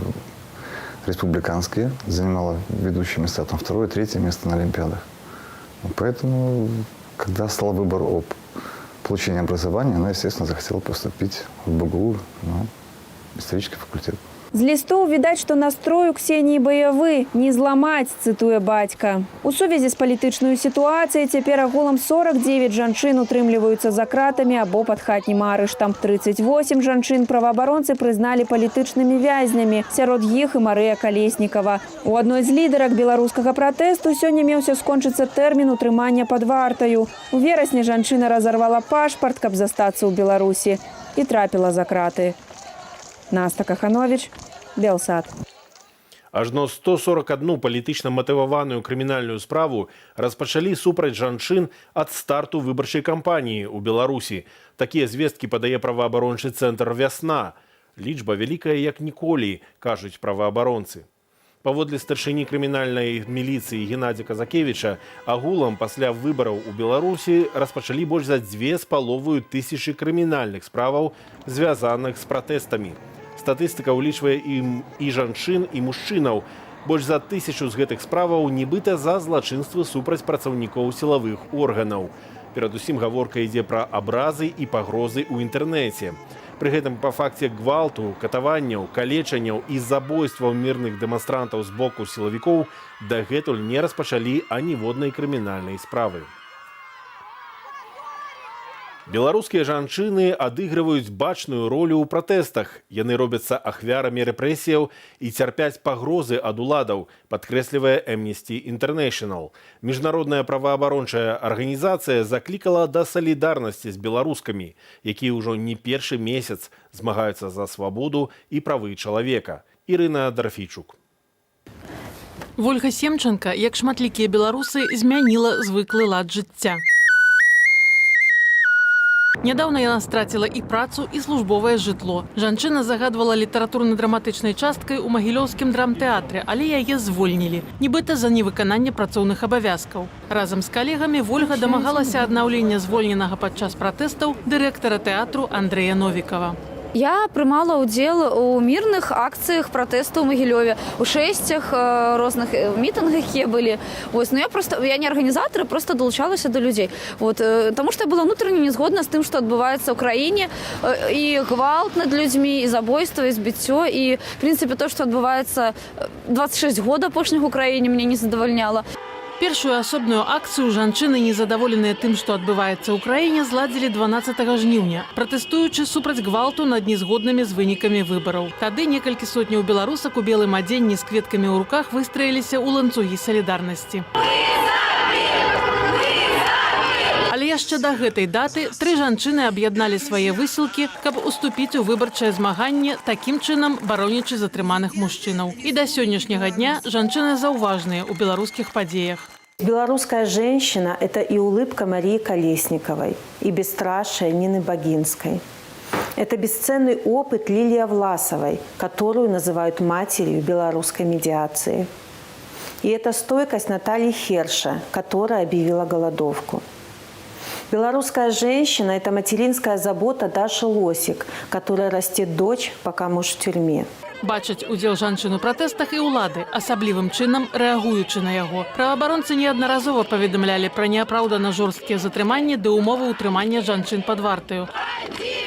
республиканские, занимала ведущие места, там второе, третье место на олимпиадах. Поэтому, когда стал выбор об получении образования, она, естественно, захотела поступить в БГУ на исторический факультет. З лістоў відаць, што настрой у Ксеніі баявы, не зламаць, цытуе бацька. У сувязі з палітычнай сітуацыяй цяпер агулам 49 жанчын утрымліваюцца за кратамі або пад хатнім арыштам. 38 жанчын праваабаронцы прызналі палітычнымі вязнямі. Сярод іх і Марыя Калеснікава. У адной з лідарак беларускага пратэсту сёння меўся скончыцца тэрмін утрымання пад вартаю. У верасні жанчына разарвала пашпарт, каб застацца ў Беларусі, і трапіла за краты. Наста Каханович, Белсат. Ажно 141 палітычна матываваную крымінальную справу распачалі супраць жанчын ад старту выбарчай кампаніі ў Беларусі. Такія звесткі падае праваабарончы цэнтр «Вясна». Лічба вялікая як ніколі, кажуць праваабаронцы. Паводле старшыні крымінальнай міліцыі Геннадзя Казакевіча, агулам пасля выбараў у Беларусі распачалі больш за 2500 крымінальных справаў, звязаных з пратэстамі. Статыстыка ўлічвае ім і жанчын, і мужчынаў. Больш за 1000 з гэтых справаў нібыта за злачынствы супраць працаўнікоў сілавых органаў. Перадусім гаворка ідзе пра абразы і пагрозы ў інтэрнэце. Пры гэтым па факце гвалту, катаванняў, калечанняў і забойстваў мірных дэманстрантаў з боку сілавікоў дагэтуль не распачалі аніводнай крымінальнай справы. Беларускія жанчыны адыгрываюць бачную ролю ў пратэстах. Яны робяцца ахвярамі рэпрэсіяў і цярпяць пагрозы ад уладаў, падкрэслівае Amnesty International. Міжнародная праваабарончая арганізацыя заклікала да салідарнасці з беларускамі, якія ўжо не першы месяц змагаюцца за свабоду і правы чалавека. Ірына Дарафейчук. Вольга Семчанка, як шматлікія беларусы, змяніла звыклы лад жыцця. Нядаўна яна страціла і працу, і службовае жытло. Жанчына загадвала літаратурна-драматычнай часткай у магілёўскім драмтэатры, але яе звольнілі, нібыта за невыкананне працоўных абавязкаў. Разам з калегамі Вольга дамагалася аднаўлення звольненага падчас пратэстаў дырэктара тэатру Андрэя Новікава. Я прымала ўдзел у мірных акцыях пратэсту ў Магілёве, у шэсцях, розных мітынгах, якія былі. Вось, но я просто, я не арганізатар, просто далучалася да людзей. Вот, таму што я была ўнутрана не згодна з тым, што адбываецца ў краіне, і гвалт над людзьмі, і забойства, і збіццё, і, в принципе, то, што адбываецца 26 год апошніх у краіне, мяне не задавальняла. Першую асобную акцыю жанчыны, незадаволеныя тым, што адбываецца ў краіне, зладзілі 12 жніўня, пратэстуючы супраць гвалту над незгоднымі з вынікамі выбараў. Тады некалькі сотняў беларусак у белым адзенні з кветкамі ў руках выстраіліся ў ланцугі салідарнасці. Але яшчэ да гэтай даты тры жанчыны аб'ядналі свае высілкі, каб уступіць у выбарчае змаганне, такім чынам баронячы затрыманых мужчынаў. І да сённяшняга дня жанчыны заўважныя ў беларускіх падзеях. Белорусская женщина – это и улыбка Марии Колесниковой, и бесстрашие Нины Богинской. Это бесценный опыт Лилии Власовой, которую называют матерью белорусской медиации. И это стойкость Натальи Херша, которая объявила голодовку. Белорусская женщина – это материнская забота Даши Лосик, которая растит дочь, пока муж в тюрьме. Бачаць удзел жанчын у пратэстах і ўлады, асаблівым чынам рэагуючы на яго. Праваабаронцы неаднаразова паведамлялі пра неапраўдана жорсткія затрыманні ды ўмовы ўтрымання жанчын пад вартаю.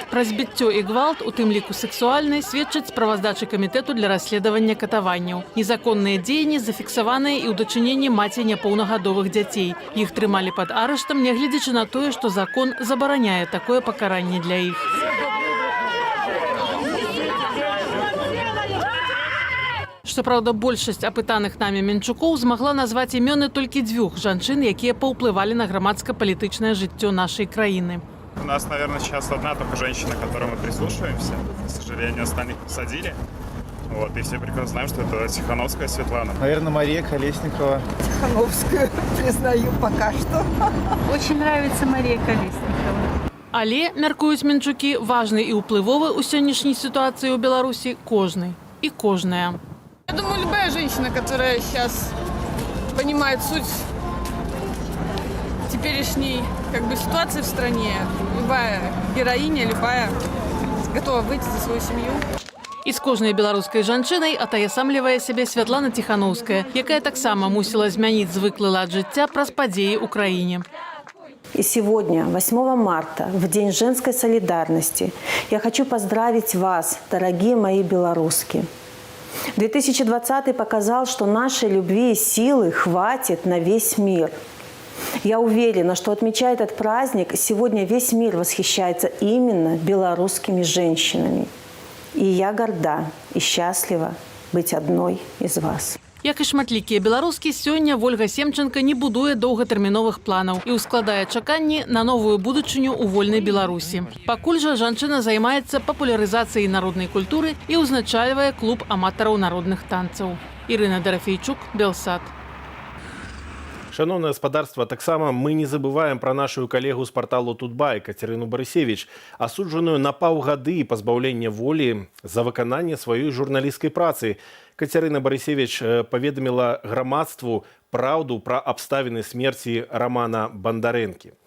Пра збіццё і гвалт, у тым ліку сексуальны, сведчаць справаздачы камітэту для расследавання катаванняў. Незаконныя дзеянні зафіксаваныя і ў дачыненні маці няпоўнагадовых дзяцей. Іх трымалі пад арыштам, нягледзячы на тое, што закон забараняе такое пакаранне для іх. Што праўда, большасць апытаных намі менчукоў змагла назваць імёны толькі дзвюх жанчын, якія паўплывалі на грамадска-палітычнае жыццё нашай краіны. У нас, наверное, сейчас одна только женщина, к которой мы прислушиваемся. К сожалению, остальных посадили. Вот, и все прекрасно знаем, что это Тихановская Светлана. Наверное, Мария Колесникова. Тихановскую признаю пока что. Очень нравится Мария Колесникова. Але, мяркуюць менчукі, важны і ўплывовы ў сённяшняй сітуацыі ў Беларусі кожны і кожная. Я думаю, любая женщина, которая сейчас понимает суть теперешней, как бы, ситуации в стране, любая героиня, любая готова выйти за свою семью. І з кожнай беларускай жанчынай атаясамлівае сябе Святлана Ціханоўская, якая таксама мусіла змяніць звыклы лад жыцця праз падзеі ў краіне. И сегодня, 8 марта, в День женской солидарности, я хочу поздравить вас, дорогие мои белорусски. 2020 показал, что нашей любви и силы хватит на весь мир. Я уверена, что, отмечая этот праздник, сегодня весь мир восхищается именно белорусскими женщинами. И я горда и счастлива быть одной из вас. Як і шматлікія беларускі, сёння Вольга Семчанка не будуе доўгатэрміновых планаў і ўскладае чаканні на новую будучыню ў вольнай Беларусі. Пакуль жа жанчына займаецца папулярызацыяй народнай культуры і ўзначальвае клуб аматараў народных танцаў. Ірына Дарафейчук, Белсат. Шаноўнае спадарства, таксама мы не забываем пра нашу калегу з парталу Тутбай Кацярыну Барысевіч, асуджаную на паўгады пазбаўлення волі за выкананне сваёй журналісцкай працы. Кацярына Барысевіч паведаміла грамадству праўду пра абставіны смерці Рамана Бандарэнкі.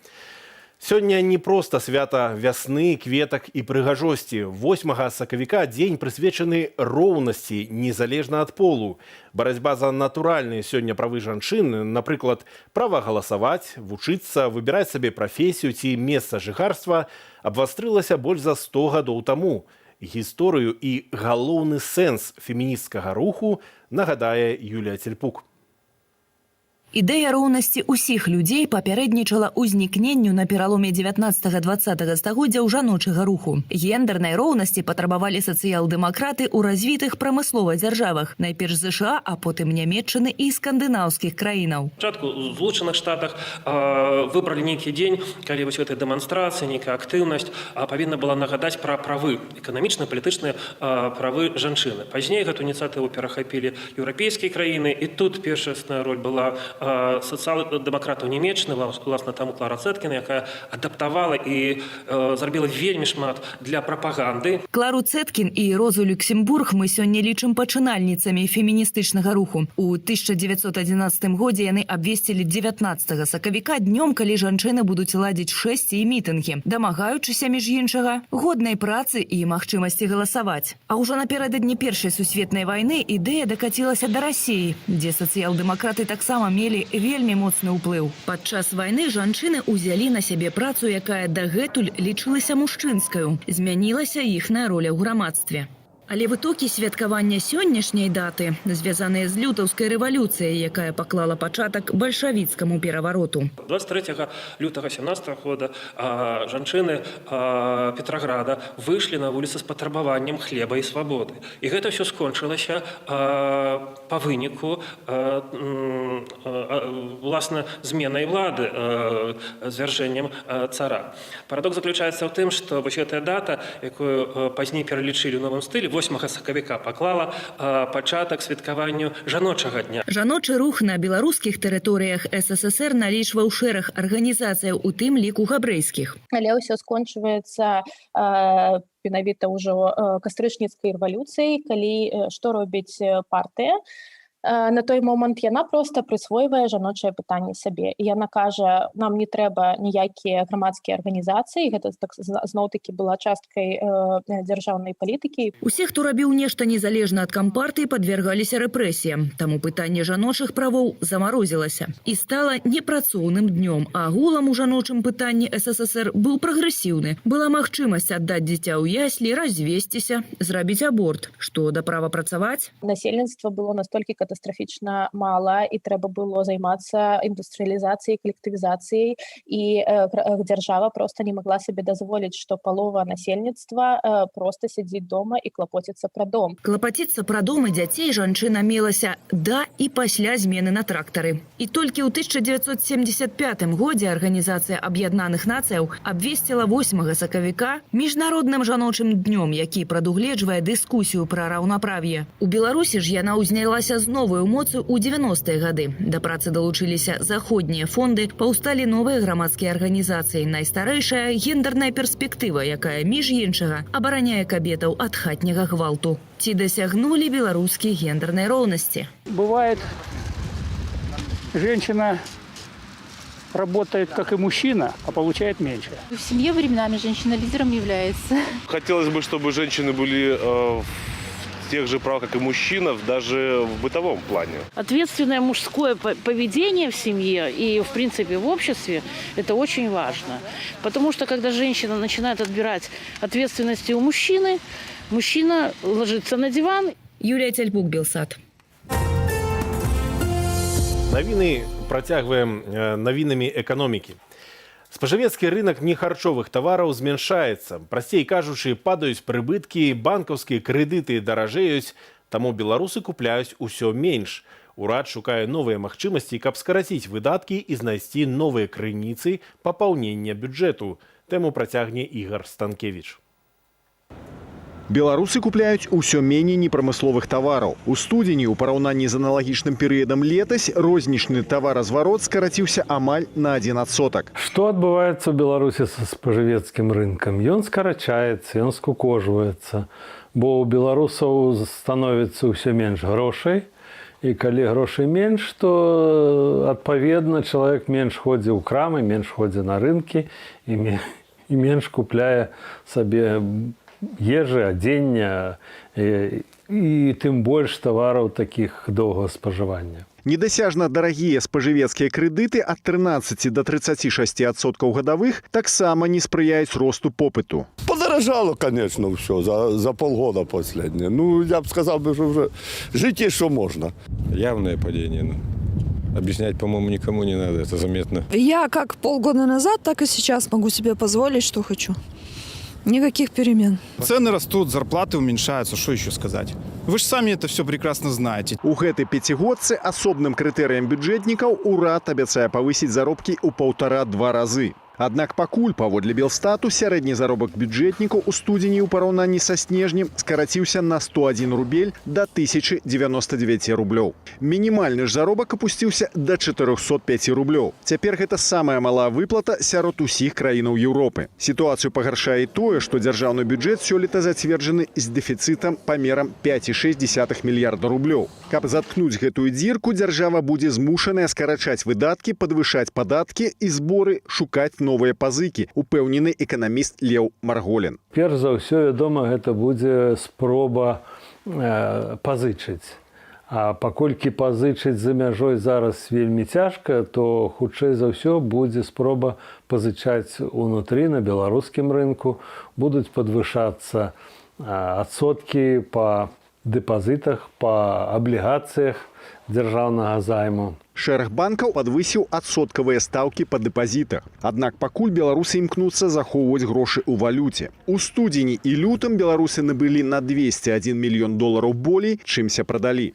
Сёння не проста свята вясны, кветак і прыгажосці. 8 сакавіка дзень, прысвечаны роўнасці, незалежна ад полу. Барацьба за натуральныя сёння правы жанчын, напрыклад, права галасаваць, вучыцца, выбіраць сабе прафесію ці месца жыхарства, абвастрылася больш за 100 гадоў таму. Гісторыю і галоўны сэнс фемінісцкага руху нагадае Юлія Цельпук. Ідэя роўнасці ўсіх людзей папярэднічала ўзнікненню на пераломе 19-20 стагоддзяў жаночага руху. Гендернай роўнасці патрабавалі сацыял-дэмакраты ў развітых прамыслова дзяржавах, найперш ЗША, а потым Нямеччыны і скандынаўскіх краінаў. Спачатку у Злучаных Штатах выбралі нейкі дзень, калі вось гэтая дэманстрацыя, нейкая актыўнасць павінна была нагадаць пра правы, эканамічныя, палітычныя правы жанчыны. Пазней гэту ініцыятыву перахапілі еўрапейскія краіны, і тут першасная роль была сацыял-дэмакратаў Нямеччыны, уласна, таму Клара Цэткіна, якая адаптавала і зрабіла вельмі шмат для прапаганды. Клару Цэткін і Розу Люксембург мы сёння лічым пачынальніцамі феміністычнага руху. У 1911 годзе яны абвесцілі 19 сакавіка днём, калі жанчыны будуць ладзіць шэсці і мітынгі, дамагаючыся, між іншага, годнай працы і магчымасці галасаваць. А ўжо напярэдадні Першай сусветнай вайны ідэя дакацілася да Расіі, дзе сацыял-дэмакраты таксама мелі вельмі моцны ўплыў. Падчас вайны жанчыны ўзялі на сябе працу, якая дагэтуль лічылася мужчынскаю. Змянілася іхная роля ў грамадстве. Але вытокі святкавання сённяшняй даты звязаныя з лютаўскай рэвалюцыяй, якая паклала пачатак бальшавіцкаму перавароту. 23 лютага 17 года жанчыны Петраграда выйшлі на вуліцы з патрабаваннем хлеба і свабоды. І гэта ўсё скончылася па выніку уласна зменай улады, звяржэннем цара. Парадокс заключаецца ў тым, што вось гэтая дата, якую пазней пералічылі ў новым стылі, 8 сакавіка, паклала пачатак святкаванню жаночага дня. Жаночы рух на беларускіх тэрыторыях СССР налічваў шэраг арганізацыяў, у тым ліку габрэйскіх. Але ўсё скончваецца менавіта ўжо кастрычніцкай рэвалюцыяй, калі што робіць партыя на той момант? Яна просто прысвойвае жаночае пытанне сабе, і яна кажа: нам не трэба ніякія грамадскія арганізацыі. Гэта так, зноў-такі была часткай дзяржаўнай палітыкі. Усе, хто рабіў нешта незалежна ад кампартыі, падвяргаліся рэпрэсіям. Таму пытанне жаночых правоў замарозілася і стала непрацоўным днём. Агулам у жаночым пытанні СССР быў прагрэсіўны. Была магчымасць аддаць дзіця ў яслі, развесціся, зрабіць аборт. Што да права працаваць? Насельніцтва было настолькі катастрафічна мала, і трэба было займацца індустрыялізацыяй, калектывізацыяй, і дзяржава просто не могла сабе дазволіць, што палова насельніцтва просто сядзіць дома і клапоціцца пра дом. Клапаціцца пра дом і дзяцей жанчына мелася да і пасля змены на трактары. І толькі ў 1975 годзе Арганізацыя Аб'яднаных Нацыяў абвесціла 8 сакавіка міжнародным жаночым днём, які прадугледжвае дыскусію пра раўнаправ'е. У Беларусі ж яна ўзнялася з новаю моцаю ў 90-е гады. Да працы далучыліся заходнія фонды, паўсталі новыя грамадскія арганізацыі. Найстарэйшая — «Гендерная перспектыва», якая, між іншага, абараняе кабетаў ад хатняга гвалту. Ці дасягнулі беларускі гендернай роўнасці? Бывает, женщина работает, как и мужчина, а получает меньше. В семье временами женщина лидером является. Хотелось бы, чтобы женщины были в тех же правах, как и мужчина, даже в бытовом плане. Ответственное мужское поведение в семье и, в принципе, в обществе – это очень важно. Потому что, когда женщина начинает отбирать ответственности у мужчины, мужчина ложится на диван. Юлія Цяльпук, Белсат. Навіны працягваем навінамі эканомікі. Спажывецкі рынок нехарчовых тавараў змяншаецца. Прасцей кажучы, падаюць прыбыткі, банкаўскія крэдыты даражэюць, таму беларусы купляюць усё менш. Урад шукае новыя магчымасці, каб скараціць выдаткі і знайсці новыя крыніцы папаўнення бюджэту. Тэму працягне Ігар Станкевіч. Беларусы купляюць усё меней непрамысловых тавараў. У студзені ў параўнанні з аналагічным перыядам летась рознічны таваразварот скараціўся амаль на 1%. Што адбываецца ў Беларусі са спажывецкім рынкам? Ён скарачаецца, ён скукожваецца, бо ў беларусаў становіцца ўсё менш грошай, і калі грошай менш, то, адпаведна, чалавек менш ходзіць у крамы, менш ходзіць на рынкі і менш купляе сабе ежы, адзення і тым больш тавараў такіх доўгага спажывання. Недасяжна дарагія спажывецкія крэдыты ад 13 до 36% гадавых таксама не спрыяюць росту попыту. Подорожало, конечно, все за полгода последнее. Ну, я бы сказал, бы, что уже жить еще можно. Явное падение. Ну, объяснять, по-моему, никому не надо, это заметно. Я как полгода назад, так и сейчас могу себе позволить, что хочу. Никаких перемен. Цены растут, зарплаты уменьшаются, что еще сказать? Вы же сами это все прекрасно знаете. У гэтай пяцігодцы асобным крытэрыям бюджэтнікаў урад абяцае павысіць заробкі ў паўтара-два разы. Аднак пакуль, паводле Белстату, сярэдні заробак бюджэтнікаў у студзені ў параўнанні са снежнем скараціўся на 101 рубель да 1099 рублёў. Мінімальны ж заробак апусціўся да 405 рублёў. Цяпер гэта самая малая выплата сярод усіх краінаў Еўропы. Сітуацыю пагаршае і тое, што дзяржаўны бюджэт сёлета зацверджаны з дэфіцытам памерам 5,6 мільярда рублёў. Каб заткнуць гэтую дзірку, дзяржава будзе змушаная скарачаць выдаткі, падвышаць падаткі і зборы, шукаць новыя пазыкі, упэўнены эканаміст Леў Марголін. Перш за ўсё, вядома, гэта будзе спроба пазычыць. А паколькі пазычыць за мяжой зараз вельмі цяжка, то хутчэй за ўсё будзе спроба пазычаць унутры, на беларускім рынку, будуць падвышацца адсоткі па дэпазітах, па аблігацыях дзяржаўнага займу. Шэраг банкаў падвысіў адсоткавыя стаўкі па дэпазітах. Аднак пакуль беларусы імкнуцца захоўваць грошы ў валюце. У студзені і лютым беларусы набылі на 201 мільён долараў болей, чымся прадалі.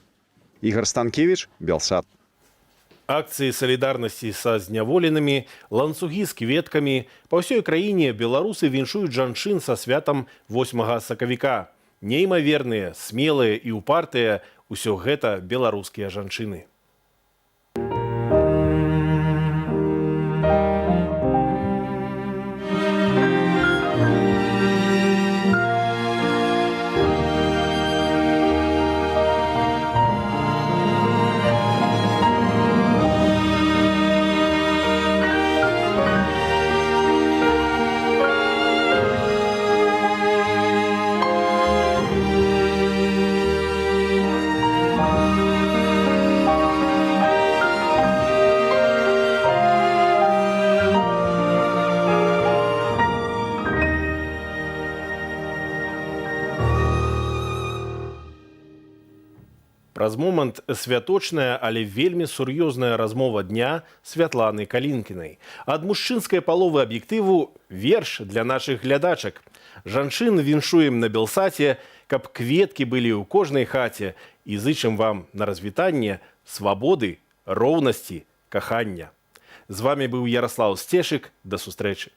Ігар Станкевіч, Белсат. Акцыі салідарнасці са зняволенымі, ланцугі з кветкамі. Па ўсёй краіне беларусы віншуюць жанчын са святам 8 сакавіка. Неймаверныя, смелыя і ўпартыя — усё гэта беларускія жанчыны. Праз момант святочная, але вельмі сур'ёзная размова дня Святланы Калінкінай. Ад мужчынскай паловы аб'ектыву верш для нашых глядачак. Жанчын віншуем на Белсаце, каб кветкі былі ў кожнай хаце, і зычым вам на развітанне свабоды, роўнасці, кахання. З вамі быў Яраслаў Сцешык. Да сустрэчы.